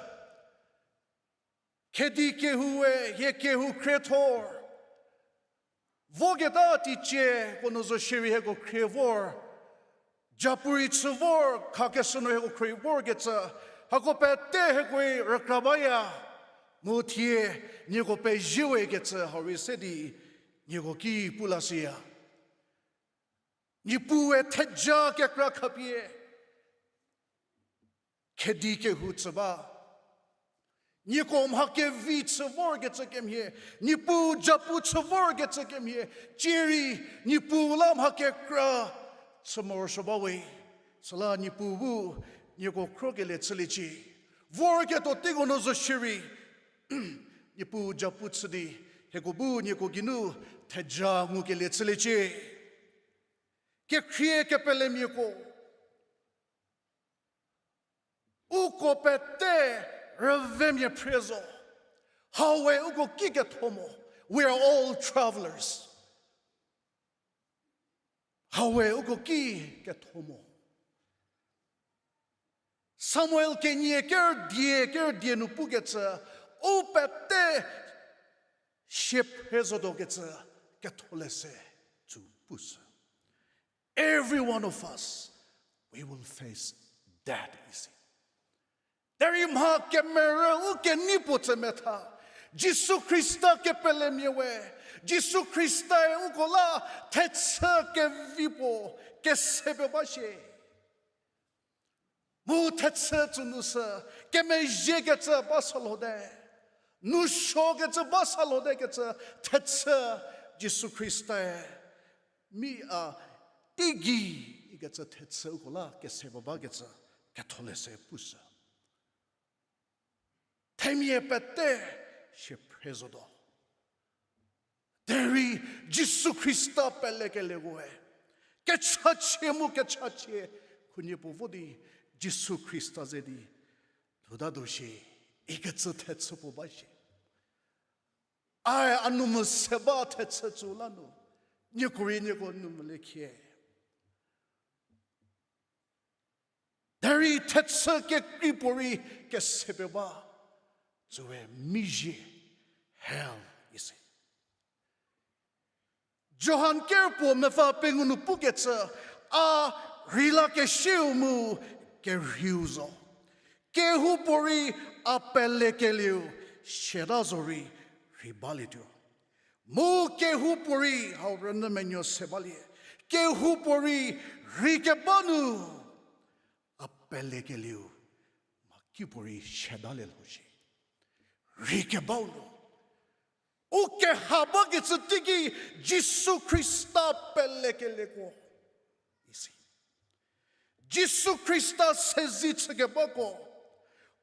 Khedi kehoue hie kehou khriethor voketa teicie ko nu zo shierei hieko khrie vor, japu rei chü vor, khakeshü nu hieko khrie vorkecü, hako pete hieko rükra baya. Mu thie nieko pezie we kecü hau rei se di nieko ki pu lashüya. Niepuue theja kekra khapie Khedi kehou chü ba. Nieko mha kevi chü vorkecü kemhie, Niepuu japu chü vorkecü kemhie, cierei Niepuu la mha kekra chü morosuo ba we. Süla Niepuu bu nieko khrokelie chüliecie. Vorketuo teiko nu zo shierei Niepuu japu chü di hieko bu nieko geinu theja ngukelie chüliecie. Kekhrie kepelemiako, uko pete rüvemia phre zo. Hau we uko ki ketho mo. We are all travelers. Hau we uko ki ketho mo. Samuel kenie ker die, ker die nu pukecü, u pete sie phre zotuokecü ketholeshü tsu pushü. Every one of us, we will face that issue. Derei mha kemerü u kenei puo tse metha, Jisu Khrista kepelemia we, Jisu Khristae uko la thechü kevi puo kese pie ba shie. Mu thechü tsünu sü, kemezhiekecü ba sa lhote, nousuokecü ba sa lhote kecü thechü Jisu Khrista-e mi a teigei ikecü thechü uko la kese pie bakecü ketholeshü pushü. Themia pete sie phre zotuo. Derei Jisu Khrista pelekelieko we, kechachie mu kechachie khunhie puo vo di Jisu Khrista ze di lhoutatuo shie ikecü thechü puo ba shie. Ae a nou mese ba thechü tsü la nu, nieko rei nieko nou melekhie. Derei thechü kekrei puorei kese pie ba, tsüwe mizhie, hell isi. Johan ker puo mepfü pengou nu pukecü, a rheilakesieu mu kerheiu zo. Kehoupuorei a pelekelieu siata zorei rhei balietuo. Mu kehoupuorei hau rünyü menuo se balie. Kehoupuorei rhei keba nu a pelekelieu mhakipuorei siatalie lho shie. Rhei kebau nu u keha bakecü teiki Jisu Khrista pelekelieko isi. Jisu Khrista sezi chükebako,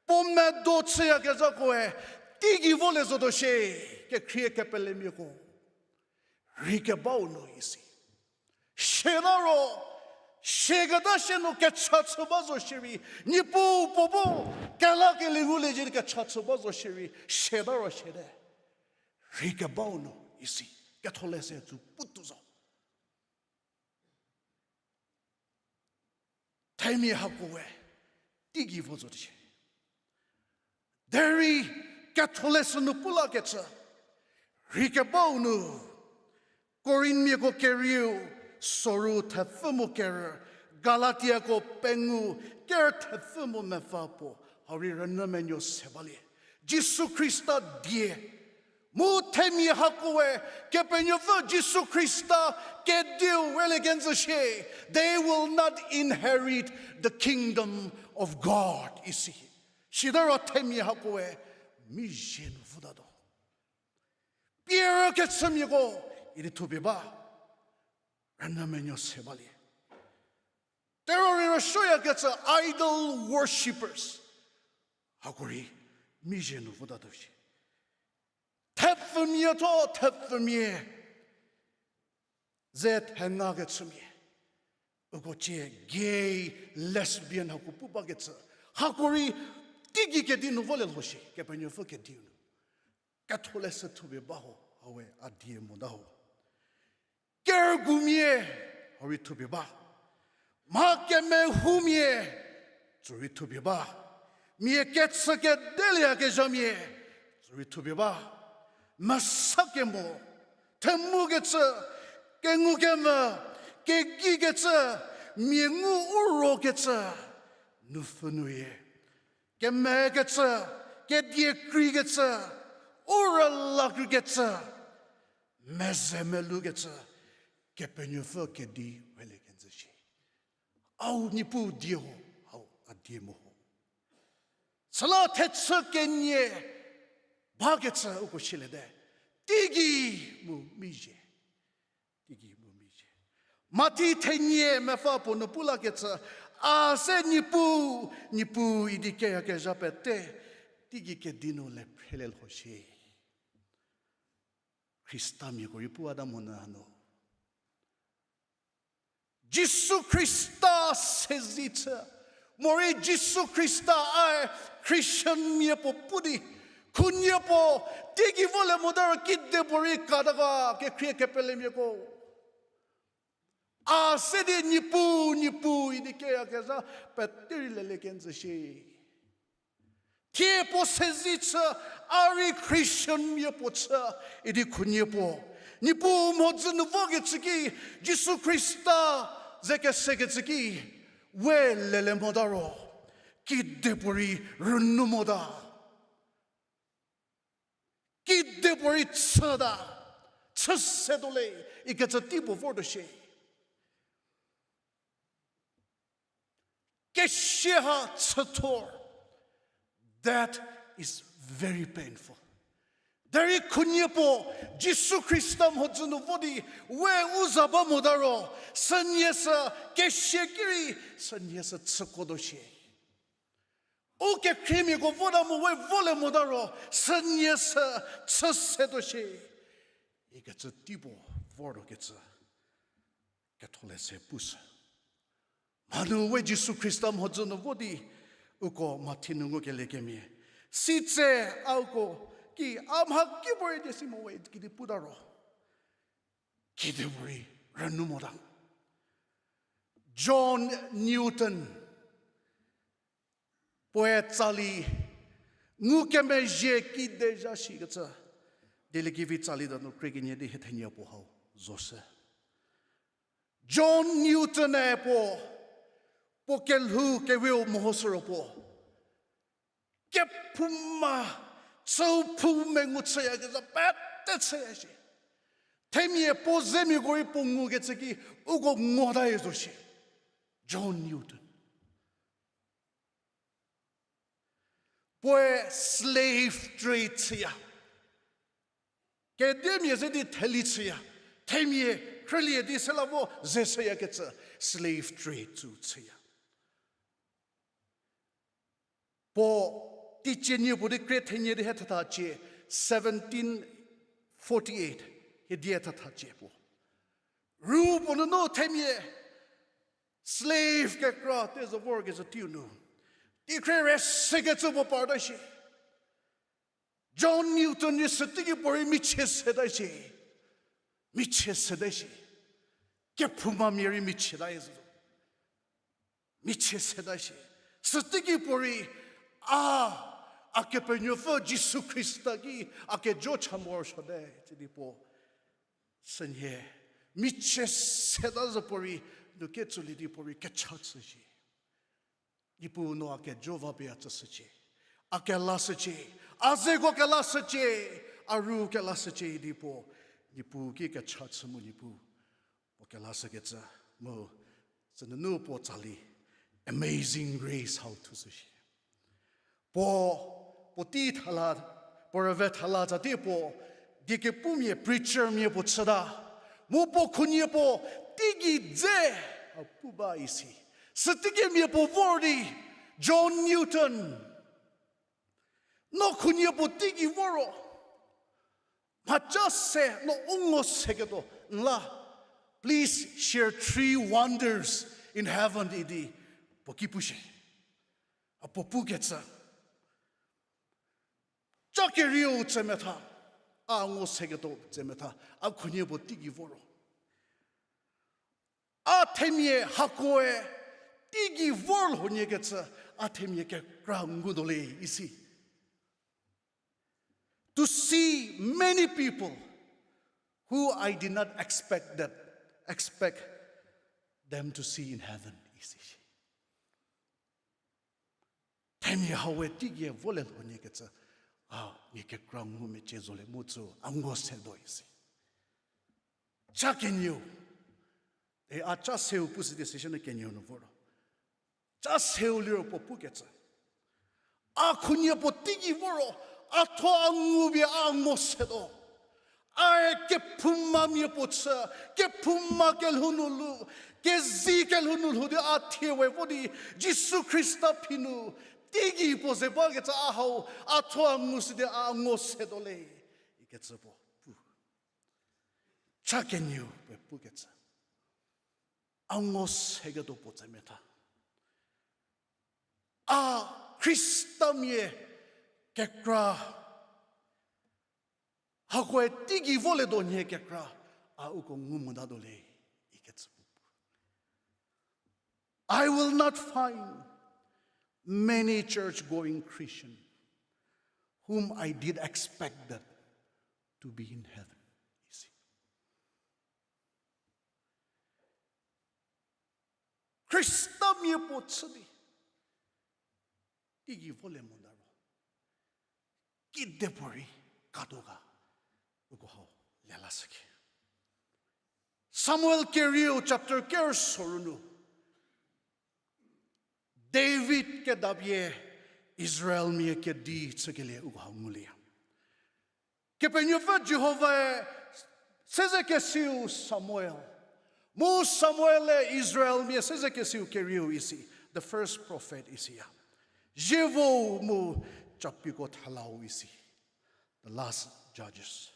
puo medo chüyakezhakoe teigei volie zotuo shie, kekhrie kepelemiako. Rhei kebau nu isi. Siata ro, siaketa sie nu kecha chü ba zo shierei, Niepuu puo bu kelakelie ngulie zie di kecha chü ba zo shierei, siata ro siate. Rhei kebau nu isi, ketholeshü tsu putuo zo. Themia hakoe teigei vo zotuo shie. Derei ketholeshü nu pu lakecü, rhei kebau nu, Korinmiako kerieu, soru thepfü mu kerü, Galatiako pengou, ker thepfü mu mepfü puo, hau rei rünyü menuo se balie. Jisu Khrista die, mu themia hakoe, Kepenuopfü Jisu Khrista kediu rülie kenjü shie, they will not inherit the kingdom of God isi. Sitaro themia hakoe mizhie nu votatuo. Pierü kechümiako idi thupie ba. Rünyü menuo se balie. Terorei rüsuoyakecü idol worshippers. Hako rei mizhie nu votatuo shi. Thepfumia tho thepfumia. Ze thengakechümia. Uko cie gay, lesbian hako pu bakecü. Hako rei teigei kedi nu volie lho shi, Kepenuopfü kediu nu. Ketholeshü thupie ba ho, hawe a die mota ho. Kerügumia, hau rei thupie ba. Mha kemehumia, tsü rei thupie ba. Mia kechü kedelieyakezhamia, tsü rei thupie ba. Mesa kemo, themukecü, kengukemvü, kegikecü, mia ngu u rokecü, nupfü nuyie. Kemekecü, kedie kreikecü, u rüla kreikecü, meze melukecü, Kepenuopfü kedi welie kenjü shi. Au Niepuu die ho, au a die mo ho. Süla thechü kenie bakecü uko shiliete. Teigei mu mizhie. Teigei mu mizhie. Mathi thenie mepfü puo nu pu lakecü, a se Niepuu, Niepuu idi keyakezha pete, teigei kedi nu le phrelie lho shi. Khristamiako rei pu Adam monyü hanu. Jisu Khrista sezi chü. Morei Jisu Khrista ae Christian mia puo pu di. Khunie puo, teigei volie mota ro kedipuorei kata ga kekhrie kepelemiako. A se di Niepuu, Niepuu idi keyakezha pete rei lelie kenjü shi. Thie puo sezi chü, a rei Christian mia puo chü, idi khunie puo. Niepuu mhodzü nu vokecü ki, Jisu Khrista ze kesekecü ki, we lelie mota ro, kedipuorei rünyü mota. Kedipuorei chüta, chü se tuo le, ikecü tei puo vortuo shie. Kesia ha chüthor, that is very painful. Derei khunie puo, Jisu Khrista mhodzü nu vo di, we u za ba mota ro, sünie sü kesia ki rei, sünie sü chüko tuo shie. U kekhriemiako vota mu we volie mota ro, sünie sü chü se tuo shie. Ikecü tei puo vortuo kecü, ketholeshü pushü. Mhanu we Jisu Khrista mhodzü nu vo di, uko Mathi nu ngukelie kemhie. Sitse a uko ki a mha kipuorei die si mo we kedi puta ro, kedipuorei rünyü mota. John Newton. Puoe tsali ngukemezhie kide zha shikecü, Dieliekevi tsali donu krie kenie di hie thenie puo hau zoshü. John Newton-e puo, puo kelhou kewiu mehoshü ro puo kephouma, chüu phou mengu chüyakezha pete chüya shie. Themia puo zemiako rei puo ngukecü ki uko ngota-e zo shie. John Newton. Puoe slave trade chüya. Kedimia ze di theli chüya. Themia khrülie di süla vo ze shüyakecü slave trade tsu chüya. Puo teicie nie puo di krie thenie di hie thetha cie, seventeen forty-eight, hie die thetha cie puo. Ru puo nunu themia slave kekra te zo vorkecü teiu nu, teikhrie rei sekecü puo parta shie. John Newton rei süteiki puorei michie seta shie. Michie seta shie. Kephoumamia rei michieta zo. Michie seta shie. Süteiki puorei a, a Kepenuopfü Jisu Khrista ki a kejo cha morosuote, sidi puo. Sünhie, michie seta zo puorei, nu ketsülie di puorei kecha chü shie. Niepuu no a kejo va pie a tsüshücie. A kelashücie. A zeko kelashücie. A ru kelashücie idi puo. Niepuu ki kecha chü mu Niepuu puo kelashükecü mu, sünunu puo tsali Amazing Grace hau thushü shie. Puo, puo tei thala, puo rüve thala tsatie puo, diekepumia preacher mia puo chüta. Mu puo khunhie puo teigei dze a pu ba isi. Süteikemia puo vor di, John Newton. No khunhie puo teigei voro. Mhaca se no u ngo seketuo nla. Please share three wonders in heaven idi puo ki pushie. A puo pukecü. Ca kerieu tsemetha, a ngo seketuo tsemetha, a khunhie puo teigei voro. A themia hakoe teigei vor lhoniekecü, a themia kekra ngutuo le isi. To see many people who I did not expect that, expect them to see in heaven, isi. Themia hawe teigei vor le lhoniekecü, a mia kekra ngu mecie zo le mu tsü a ngo setuo isi. Ca kenieu. E a ca seu pushü di session kenieu nu voro. Ca seu liro puo pukecü. A khunhie puo teigei voro, a thuo a ngu pie a ngo setuo. A kephoumamia puo chü, kephouma kelhou nu lhou, kezi kelhou nu lhou di a thie we vo di, Jisu Khrista phi nu, teigei puo ze bakecü a hau, a thuo a ngu si di a ngo setuo le, ikecü puo pu. Ca kenieu puo pukecü. A ngo seketuo puo tsemetha. A Khristamia kekra. Hakoe teigei vo le do nhie kekra. A uko ngu motatuo le. Ikecü puo pu. I will not find many church-going Christian whom I did expect that to be in heaven. Isi. Khristamia puo chü di teigei vo le mota ro, kidepuorei katuo ga, uko hau lelashüke. Samuel kerieu chapter ker soru nu, David kedapie Israelmia kedi chükelie uko hau ngulieya. Kepenuopfü Jihovae sezekesiu Samuel. Mu Samuel-e Israelmia sezekesiu kerieu isi, the first prophet isiya. Zievou mu chapiko thalau isi, the last judges.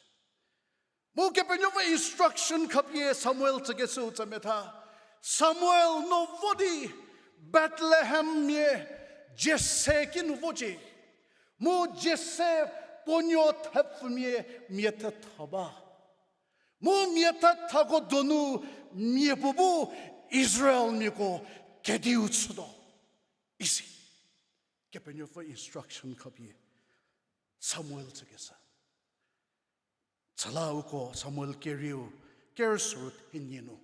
Mu Kepenuopfü instruction khapie Samuel tsükeshüu tsemetha, Samuel no vo di Bethlehemmia Jesse kinu vocie. Mu Jesse puo nuo thepfumia mia thetha ba. Mu mia thethako donu mia puo bu Israelmiako kediu chütuo isi. Kepenuopfü instruction khapie Samuel tsükeshü. Süla uko Samuel kerieu, ker soru thenie nu,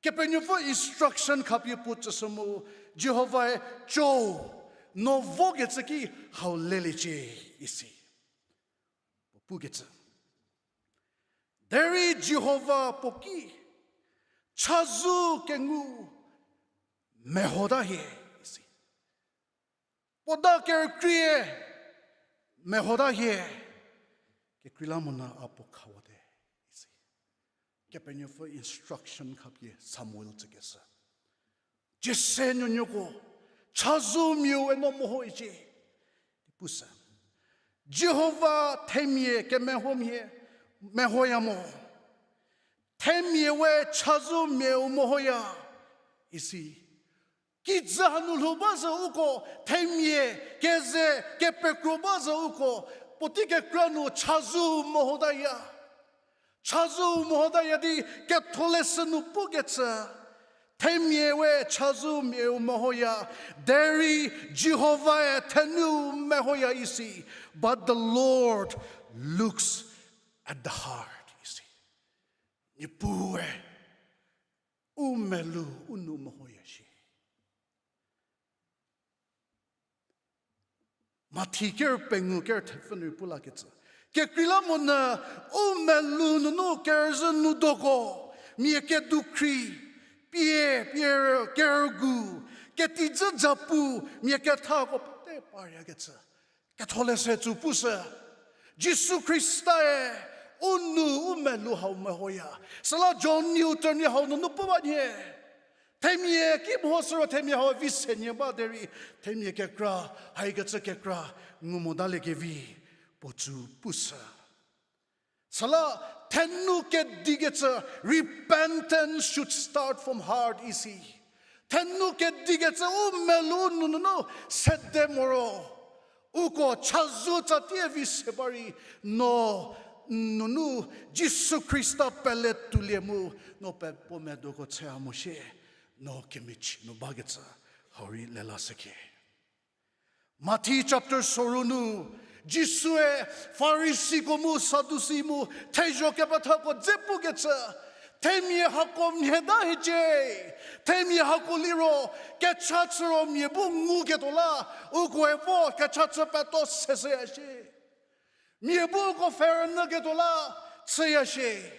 Kepenuopfü instruction khapie puo tsüshü mu, Jihovae cho, no vokecü ki hau leliecie isi. Puo pukecü. Derei Jihova puo ki, chazou kengu mehota hie isi. Puo da kerükrie mehota hie, kekreilamonyü a puo khawate isi. Kepenuopfü instruction khapie Samuel tsükeshü. Jesse nuonuoko, chazou miaue no mehoicie. Di pushü. Jihova themia kemehomia mehoya mo. Themia we chazou miau mehoya isi. Kijü hanu lhou ba zo uko, themia keze kepekro ba zo uko, puotei kekra nu chazou mehotaya. Chazou mehotaya di ketholeshü nu pukecü. Themia we chazou miau mehoya, derei Jihovae thenu mehoya isi, but the Lord looks at the heart isi. Niepuue u melou u nou mehoya shie. Mathi ker pengou ker thepfü nu pu lakecü. Kekreilamonyü u melou nunu kerüzhü nu doko, mia kedukhri, pie, pie, kerügu, ketijü japu, mia kethako pete paryakecü. Ketholeshü tsü pushü. Jisu Khrista-e u nu u melou hau mehoya. Süla John Newton-e hau nunu pu ba nhie. Themia ki mho süro themia hau vi se nie ba derei. Themia kekra, haikecü kekra, ngu motaliekevi, puo tsü pushü. Süla thenou kedikecü, repentance should start from heart isi. Thenou kedikecü u melou nunu sede moro. Uko chazou tsatie vi se ba rei, no nunu Jisu Khrista pele tuolie mu, no pe puo medoko chaya mo shie, no kemichie nu bakecü, hau rei lelashükhie. Mathi chapter sorou nu, Jisue Farisiko mu Sadusi mu thezho kepethako dze pukecü, themia hako mhie ta hiecie, themia hako liro, kecha chü ro mia bu nguketuo la, ukoe vo kecha chü peto seshüya shie. Mia bu uko pfhe rünyüketuo la, chüya shie.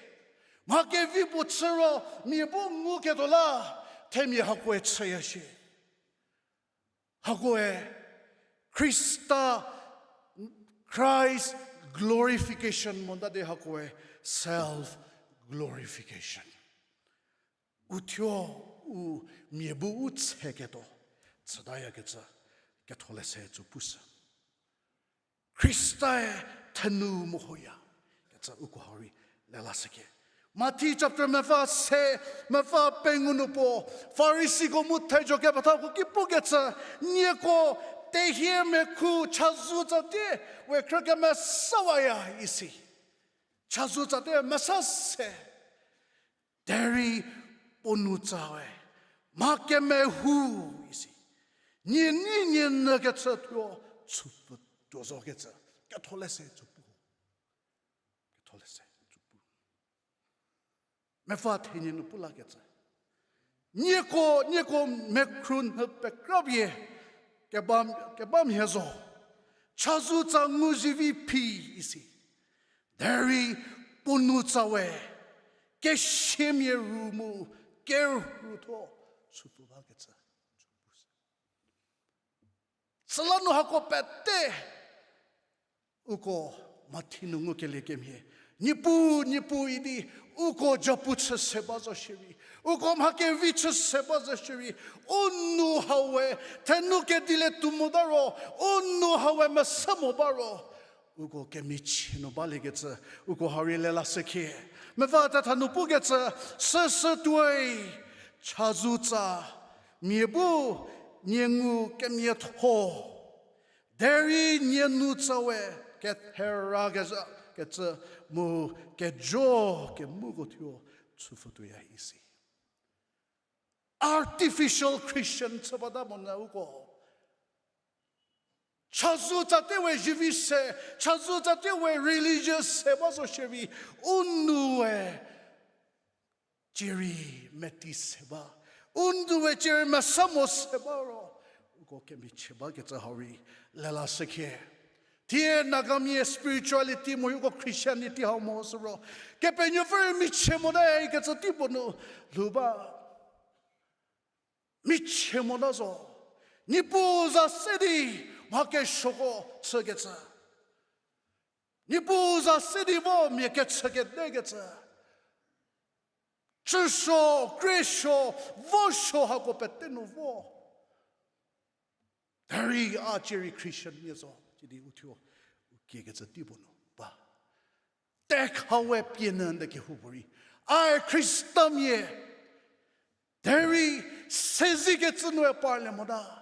Mha kevi puo chü ro, mia bu nguketuo la, themia hakoe chüya shie. Hakoe Khrista, Christ glorification mota di hakoe self glorification. Uthuo u mia bu u tseketuo, chütayakecü, ketholeshü tsü pushü. Khrista-e thenou mehoya, kecü uko hau rei lelashükhie. Mathi chapter mepfü se, mepfü pengou nu puo, Farisiko mu thezho kepethako ki pukecü, nieko tehie mekhu chazou tsatie we khrü kemesawaya isi. Chazou tsatie mesa se. Derei puo nou tsawe, mha kemehou isi. Nie nei nie nyü kechü thuo chüpfü tuo zo kecü. Ketholeshü tsü pu. Ketholeshü tsü pu. Mepfü thenie nu pu lakecü. Nieko, nieko mekhru nhü pekrapie keba, keba mhie zo. Chazou tsa ngu zivi phi isi. Derei puo nou tsawe, kesiamia ru mu kerhu thuo chüpfü bakecü. Süla nu hako pete uko Mathi nu ngukelie kemhie, Niepuu, Niepuu idi, uko japu chü se ba zo shierei, uko mha kevi chü se ba zo shierei, u nou haue thenou kedilie tuo mota ro, u nou haue mesa mo ba ro, uko kemichie nu baliekecü, uko hau rei lelashükhie. Mepfü tetha nu pukecü, süsü tuoi, chazou tsa, mia bu, nie ngu kemiatho. Derei nie nou tsawe, kethera kezha kecü mu kejo kemuko thuo chüpfü tuoya isi. Artificial Christian chü bata monyü uko. Chazou tsatie we zivi se, chazou tsatie we religious se ba zo shierei, u noue cierei meti se ba, u noue cierei mesa mo se ba ro, uko kemichie bakecü hau rei lelashükhie. Thie Nagamia spirituality mu uko Christianity hau mo sü ro, Kepenuopfü rei michie mote ikecü teipuo nu lhou ba. Michie mota zo. Niepuu za se di mha kesuoko chükecü. Niepuu za se di vo mia kechü kedekecü. Chüsuo, kresuo, vosuo hako pete nu vo. Derei a cierei Christian mia zo, sidi uthuo, u kiekecü teipuo nu ba. Tekhawe pie nyü nde kehoupuorei, a Khristamia. Derei sezikecü nue parlie mota.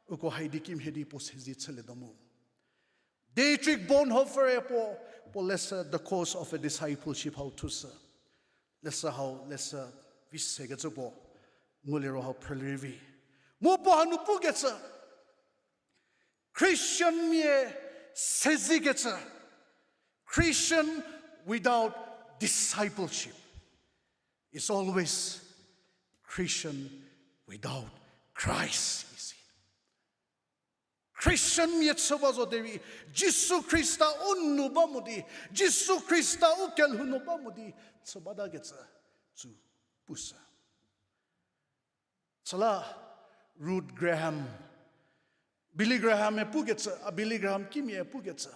Uko haidi kimhie di puo sezi chülietuo mu. Dietrich Bonhoeffer-e puo, puo leshü The Cost of a Discipleship hau thushü. Leshü hau, leshü vi sekecü puo, nguliro hau phrülie rei vi. Mu puo hanu pukecü, Christian mia sezikecü, Christian without discipleship is always Christian without Christ, isi. Christian mia chü ba zo derei, Jisu Khrista u nou ba mo di, Jisu Khrista u kelhou nu ba mo di, chü batakecü, tsü pushü. Süla Ruth Graham, Billy Graham-e pukecü, a Billy Graham kimia pukecü,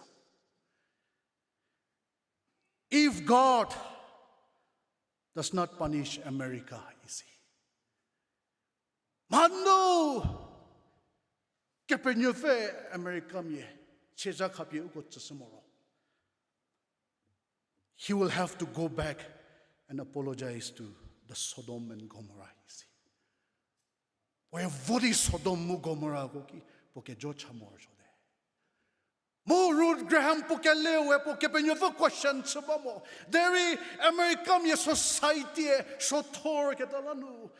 If God does not punish America, isi. Mhanu Kepenuopfü Americamia siezha khapie uko tsüshü mo ro, he will have to go back and apologize to the Sodom and Gomorrah, isi. Puoe vo di Sodom mu Gomorrahko ki puo kejo cha morosuote. Mu Ruth Graham puo kele we puo Kepenuopfü question chü ba mo. Derei Americamia society-e suothor keta la nu,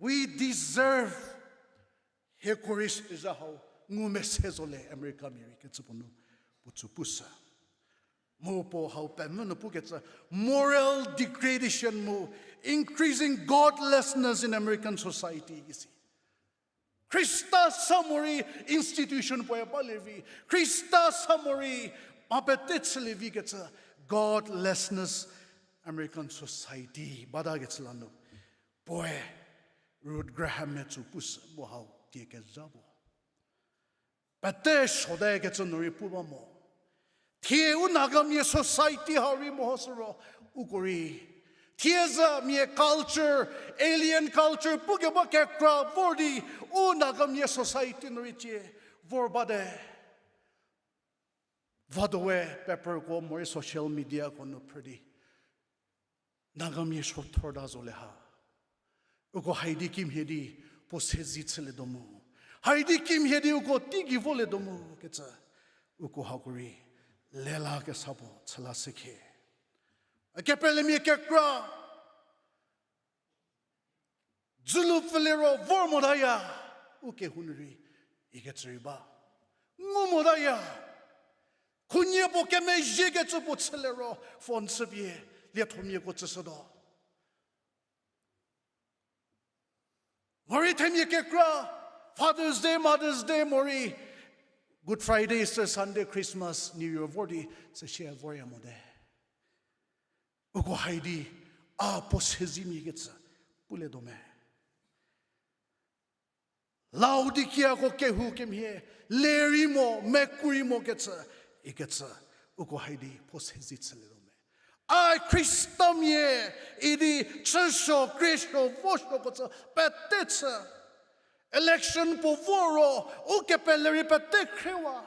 we deserve hieko rei siezha hau ngumese zo le Americamia rei kecü puo nu puo tsü pushü. Mu puo hau pemvü nu pukecü, moral degradation mu increasing godlessness in American society isi. Khrista sa morei institution puoe balie vi, Khrista sa morei mha pete chülie vi kecü godlessness American society bata kecü la nu, puoe Ruth Graham-e tsü pushü mu hau tie kezha puo pete suote kecü nu rei pu ba mo. Thie u Nagamia society hau rei mehoshü ro, uko rei thiedzü mia culture, alien culture pukeba kekra vor di u Nagamia society nu rei cie vor bate. Vadowe paperko morei social mediako nu phrü di Nagamia suothorta zo le ha. Uko haidi kimhie di puo sezi chülietuo mu, haidi kimhie di uko teigei volietuo mu kecü, uko hako rei lela kesa puo chü lashükhie. A kepelemia kekra dzülu pfüliro vor motaya, u kehou nu rei ikecü rei ba. Ngu motaya, khunhie puo kemezhiekecü puo chüliro phone chüpie liethomiako tsüshütuo. Morei themia kekra, Father's Day, Mother's Day, morei Good Friday, Easter Sunday, Christmas, New Year vor di süsie vorya mote. Uko haidi, a puo sezimia kecü pulietuo me? Laodikiako kehou kemhie, lerei mo, mekurei mo kecü, ikecü, uko haidi puo sezi chülietuo me? Ai Khristamia idi chüsuo, khriesho, vosuoko tsü pete chü. Election puo vo ro, u kepele rei pete khriewa.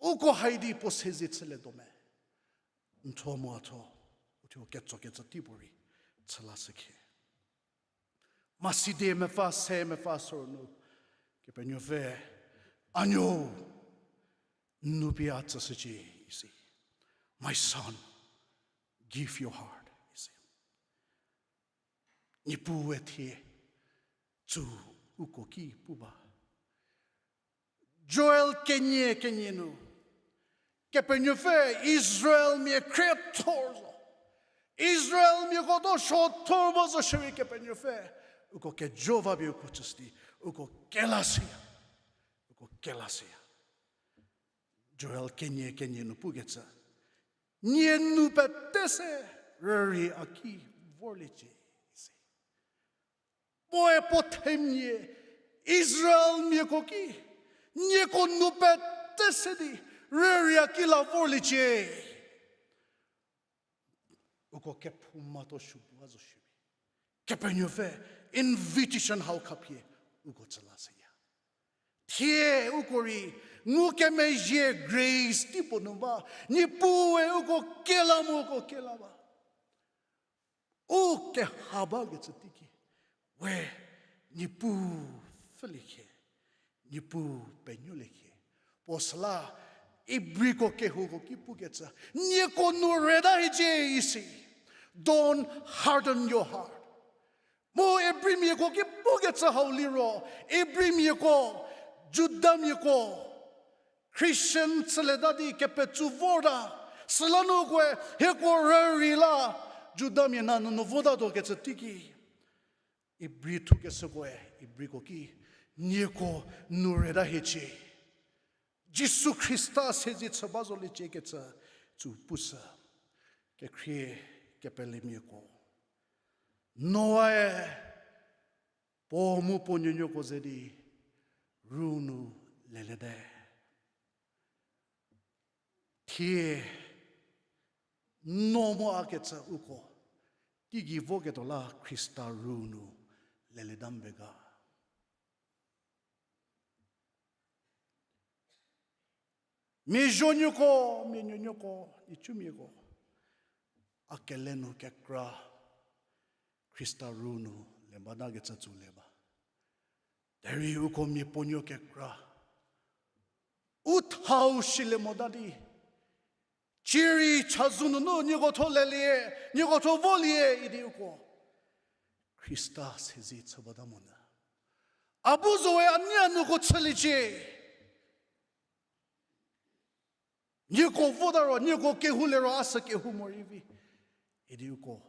Uko haidi puo sezi chülietuo me? N thuo mu a thuo, u thuo ketsokecü tei puorei chü lashükhie. Masidi mepfü se mepfü soro nu, Kepenuopfü, a nuo, n nou pie a tsüshücie isi. My son, give your heart, isi. Niepuu we thie, tsü uko ki pu ba. Joel kenie kenie nu, Kepenuopfü Israelmia khriethor zo. Israelmiako tuo suothor ba zo shierei Kepenuopfü uko kejo va pie uko tsüshü di, uko kelashüya. Uko kelashüya. Joel kenie kenie nu pukecü, nie nou pete se rürei a ki vorliecie, isi. Puoe puo themia Israelmiako ki, nieko nou pete se di rürei a ki la vorliecie. Uko kephouma tuo supuo zo shierei, Kepenuopfü invitation hau khapie uko tsü lashüya. Thie uko rei ngukemezhie grace tei puo nu ba, Niepuue uko kela mu uko kela ba. U keha bakecü teiki, we Niepuu pfhüliecie, Niepuu penuoliecie. Puo süla Ibriko kehouko ki pukecü, nieko nu reta hiecie isi. Don't harden your heart. Mu Ibrimiako ki pukecü hau liro, Ibrimiako, Judamiako, Christian chülieta di kepetsou vorta, süla nu ukoe hieko rürei la Judamia nanyü nu votatuo kecü teiki, Ibri thukeshükoe Ibriko ki, nieko nu reta hiecie. Jisu Khrista sezi chü ba zoliecie kecü tsü pushü. Kekhrie kepelemiako, Noae puo mu puo nuonuoko ze di ru nu leliete. Thie no mu a kecü uko teigei voketuo la Khrista ru nu lelieta mbe ga. Mia zuonuoko, mia nuonuoko, nhicumiako, a kele nu kekra Khrista ru nu le bata kecü tsülie ba. Derei uko mia puonuo kekra u thau silie mota di, cierei chazou nunu nieko thuo lelie, nieko thuo volie idi uko Khrista sezi chü bata monyü, a bu zowe a nei a nuoko chüliecie. Nieko vota ro, nieko kehou le ro a sü kehou morei vi idi uko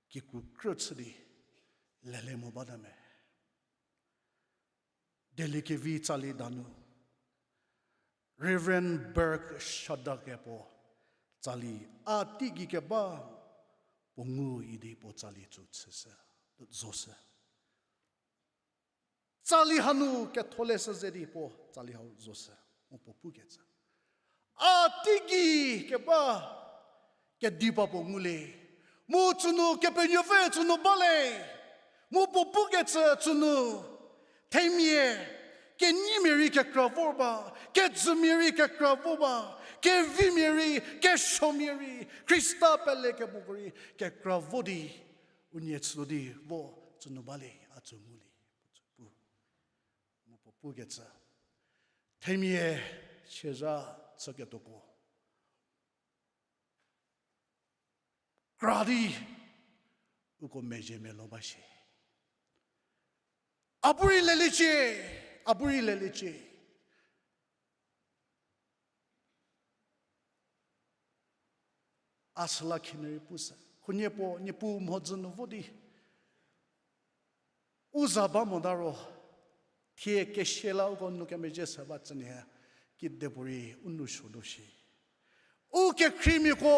kikru krü chü di lelie mo bata me. Dieliekevi tsali danu Reverend Burke Shadake puo tsali a teigei keba puo ngu idi puo tsali tsü chüshü, zoshü. Tsali hanu Ketholeshü ze di puo tsali hau zoshü, mu puo pukecü, a teigei keba kediba puo ngulie, mu tsünu Kepenuopfü tsünu bale, mu puo pukecü tsünu, themia kenyimia rei kekra vor ba, kejümia rei kekra vo ba, kevimia rei, kesuomia rei, Khrista pelekemoko rei kekra vo di, unie chü di vo tsünu bale, a tsü ngulie, puo tsü pu. Mu puo pukecü, themia siezha chüketuoko kra di uko mezhie melo ba shie. A bu rei leliecie, a bu rei leliecie. A süla khinhie rei pushü, khunhie puo Niepuu mhodzü nu vo di u za ba mota ro, thie kesia la uko nu kemezhie se ba tsünie, kidepuorei u nou suotuo shie. U kekhriemiako,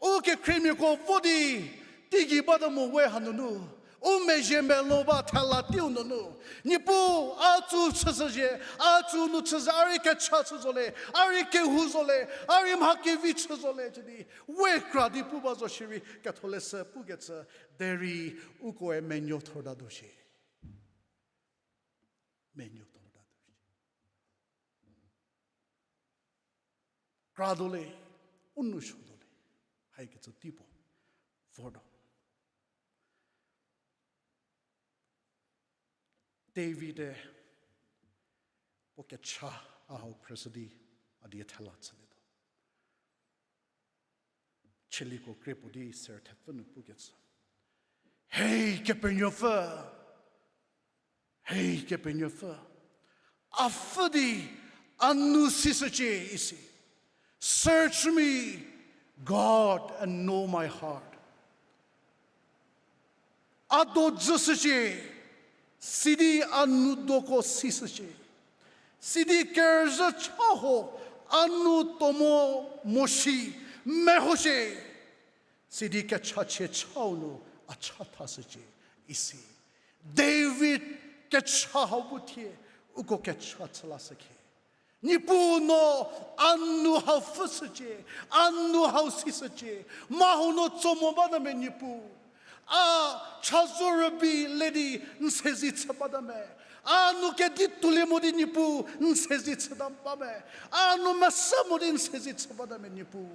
u kekhriemiako vo di teigei bata mo we hanunu, u mezhie melo ba thela teiu nunu, Niepuu, a tsü chüshüzhie, a tsü nu chüzhie, a rei kecha chü zole, a rei kehou zole, a rei mha kevi chü zole, cü di we kra di pu ba zo shierei Ketholeshü pukecü, derei ukoe menuo thortatuo shie. Menuo thortatuo shie. Kratuo le, u nou suotuo le, haikecü teipuo vortuo. David-e puo kecha a hau phrüshü di a die thela chülietuo. Chieliko krie puo di ser thepfü nu pukecü, Hei Kepenuopfü, hei Kepenuopfü, a pfhü di a nou sishücie isi. Search me, God, and know my heart. A do dzüshücie, sidi a nou doko sishücie. Sidi kerüzhü cha ho a nou tuo mo moshi mehoshie. Sidi kechachie chau nu a cha thashücie isi. David kecha hau bu thie uko kecha chü lashükhie. Niepuu no a nou hau pfhüshücie, a nou hau sishücie, mha huo no tso mo bata me Niepuu. A chazou rübei le di n sezi chü bata me. A nou kedi tuolie mo di Niepuu n sezi chüta ba me. A nou mesa mo di n sezi chü bata me Niepuu.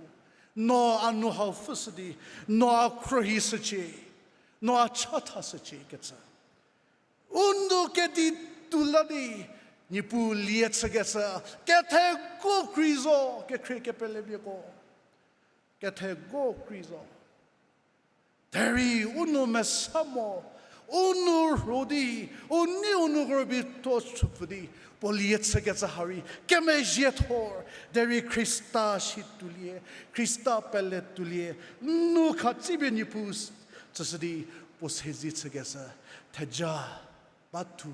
No a nou hau pfhüshü di, no a khruohishücie, no a cha thashücie kecü. U nou kedi tuo la di, Niepuu lie chükecü, ketheko krei zo, kekhrie kepelemiako. Ketheko krei zo. Derei u nou mesa mo, u nou rho di, u nei u nou rübei tuo chüpfü di, puo lie chükecü ha rei kemezhie thor, derei Khrista si tuolie, Khrista pele tuolie, n nou khatsipie Niepuu tsüshü di puo sezi chükecü, theja ba thu.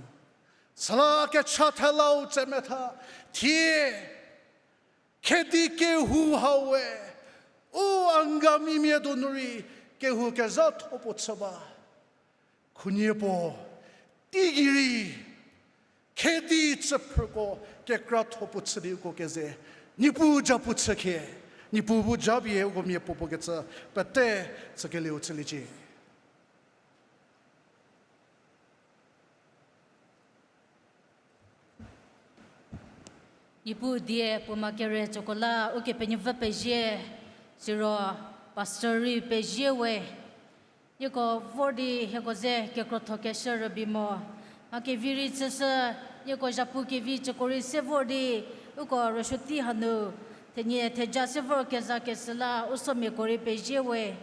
Süla kecha thelau tse metha, thie, khedi kehou hau we, u Angamimia donu rei kehou kezhatho puo chü ba. Khunhie puo, teigei rei, khedi süphrüko kekratho puo chü di uko keze, Niepuu ja pu chü khie, Niepuu bu ja pie uko miapuo puo kecü pete chükelieu chüliecie. Niepuu die puo ma kere tsoko la Ukepenuopfü pezie, siro pastor rei pezie we. Nieko vor di hieko ze kekrotho keshü rübei mo. Mha kevi rei chüshü, nieko zhapu kevi cüko rei se vor di, uko rüsuotei hanu, thenie theja se vor kezakeshü la u somiako rei pezie we.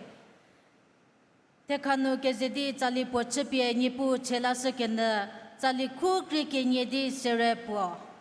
Thekha nu keze di tsali puo chüpie Niepuu che lashükenyü, tsali khu krie kenie di sere puo.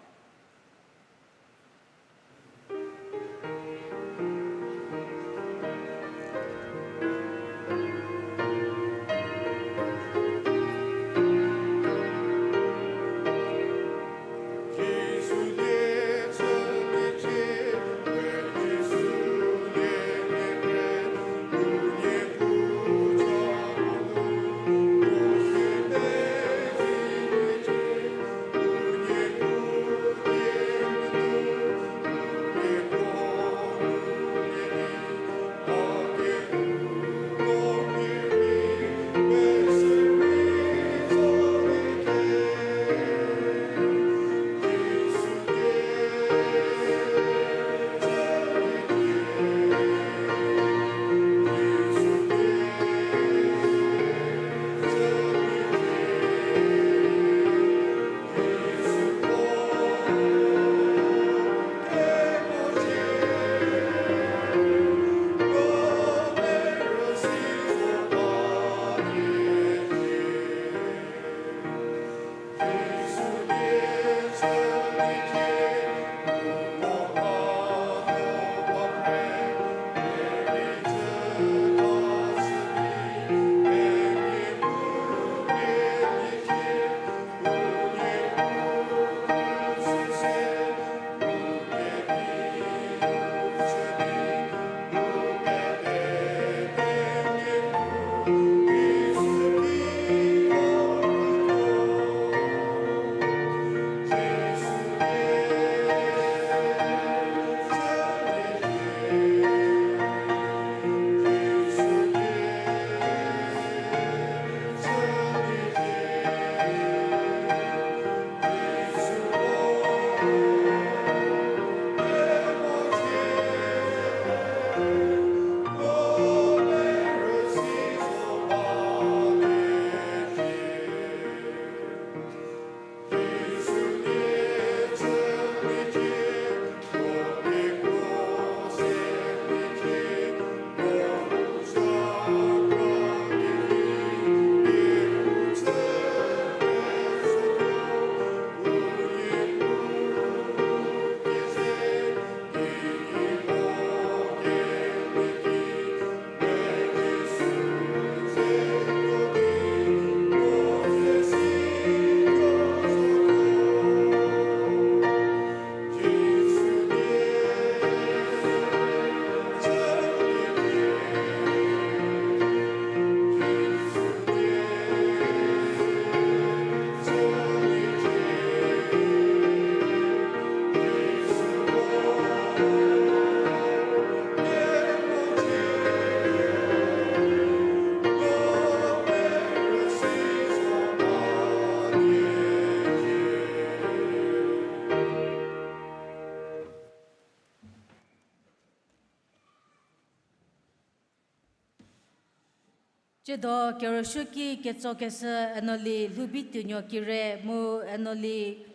Tsiedo kerüsuoki ketsokeshü Enoli Lhubituonuo Kire mu Enoli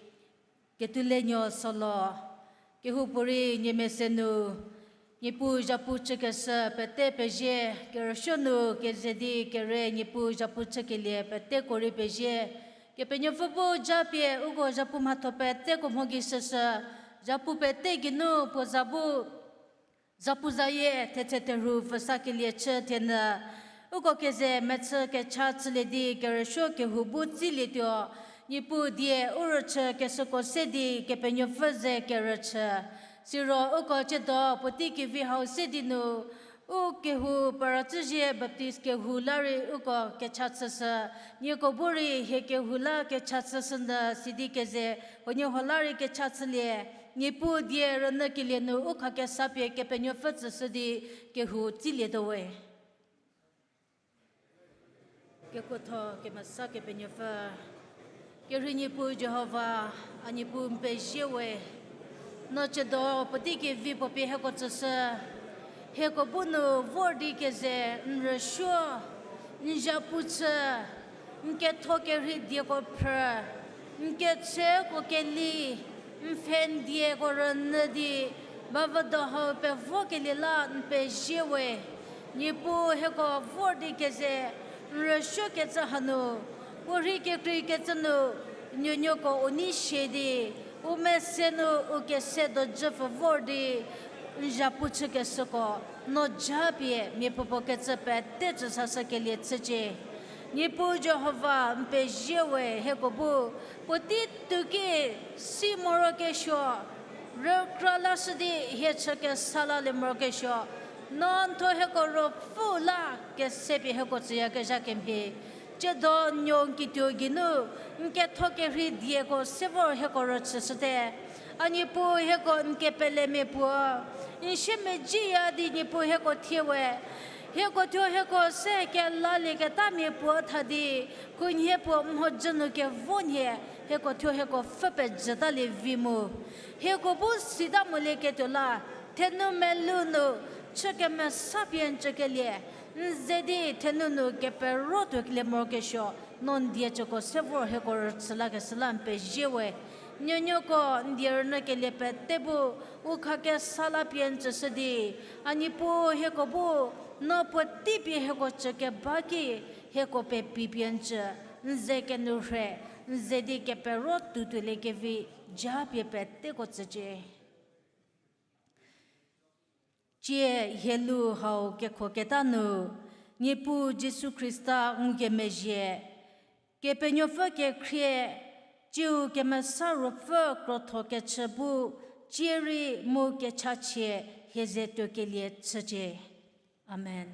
Ketulenuo Solo, kehoupuorei nie mese nu, Niepuu zhapu chükeshü pete pezie, kerüsuo nu keze di kere Niepuu zhapu chükelie peteko rei pezie. Kepenuopfü bu japie uko zhapu mhatho peteko mho gei shüshü, zhapu pete geinu puo za bu zapuzayie thetse therhu pfhüsakelie chü thienyü, uko keze mechü kecha chülie di kerüsuo kehou bu tsilietuo, Niepuu die u rüchü keshüko se di Kepenuopfü ze kerüchü. Siro uko tsiedo puotei kevi hau se di nu, U kehou Paratsüzie Baptist kehou la rei uko kecha chüshü, nieko bu rei hie kehou la kecha chüshü nyü sidi keze, huoniehuo la rei kecha chülie, Niepuu die rünyükelie nu u khakesa pie Kepenuopfü tsüshü di kehou tsilietuo we. Kekuotho kemesa Kepenuopfü, kerhei Niepuu Jihova, a Niepuu n pezie we, no tsiedo puotei kevi puo pie hieko tsüshü, hieko bu nu vor di keze n rüsuo, n zhapu chü, n ketho kerhei dieko phrü, n kechüko keli, n pfhe n dieko rünyü di, bavüdo hau pevokelie la n pezie we. Niepuu hieko vor di keze n rüsuokecü hanu, puorhi kekreikecü nu, nuonuoko u nei sie di, u mese nu u kese dojüpfü vor di, n zhapu chükeshüko, no japie miapuopuo kecü pete tsü sashükelie chücie. Niepuu Jihova n pezie we hieko bu, puotei tuki si morokesuo, rükra lashü di hie chü kesa lalie morokesuo, no n thuo hieko ruopfü la kese pie hieko tsüyakezha kemhie. Tsiedo nuo n kituo geinu, n ketho kerhei dieko se vor hieko rüchüshüte. A Niepuu hieko n kepelemia puo, n siemedzi ya di Niepuu hieko thie we. Hieko thuo hieko se kelalieketa mia puo tha di, khunhie puo mhodzü nu kevo nhie, hieko thuo hieko pfhü pejütalie vi mu. Hieko bu sita molieketuo la, thenou melou nu, chü kemesa pie n tsükelie, n ze di thenou nu kepero tuokelie morokesuo, no n die cüko se vor hieko rüchü lakeshü la n pezie we. Nuonuoko n die rünyükelie pete bu, u khakesa la pie n tsüshü di, a Niepuu hieko bu, no puotei pie hieko tsü keba ki, hieko pepi pie n tsü, n ze kenourhe, n ze di kepero tuotuoliekevi, japie peteko tsücie. Tsie hielu hau kekhoketa nu, Niepuu Jisu Khrista ngukemezhie, Kepenuopfü kekhrie, tsiu kemesa ruopfü krotho kechü bu, tsie rei mu kechachie hie ze tuokelie chücie. Amen.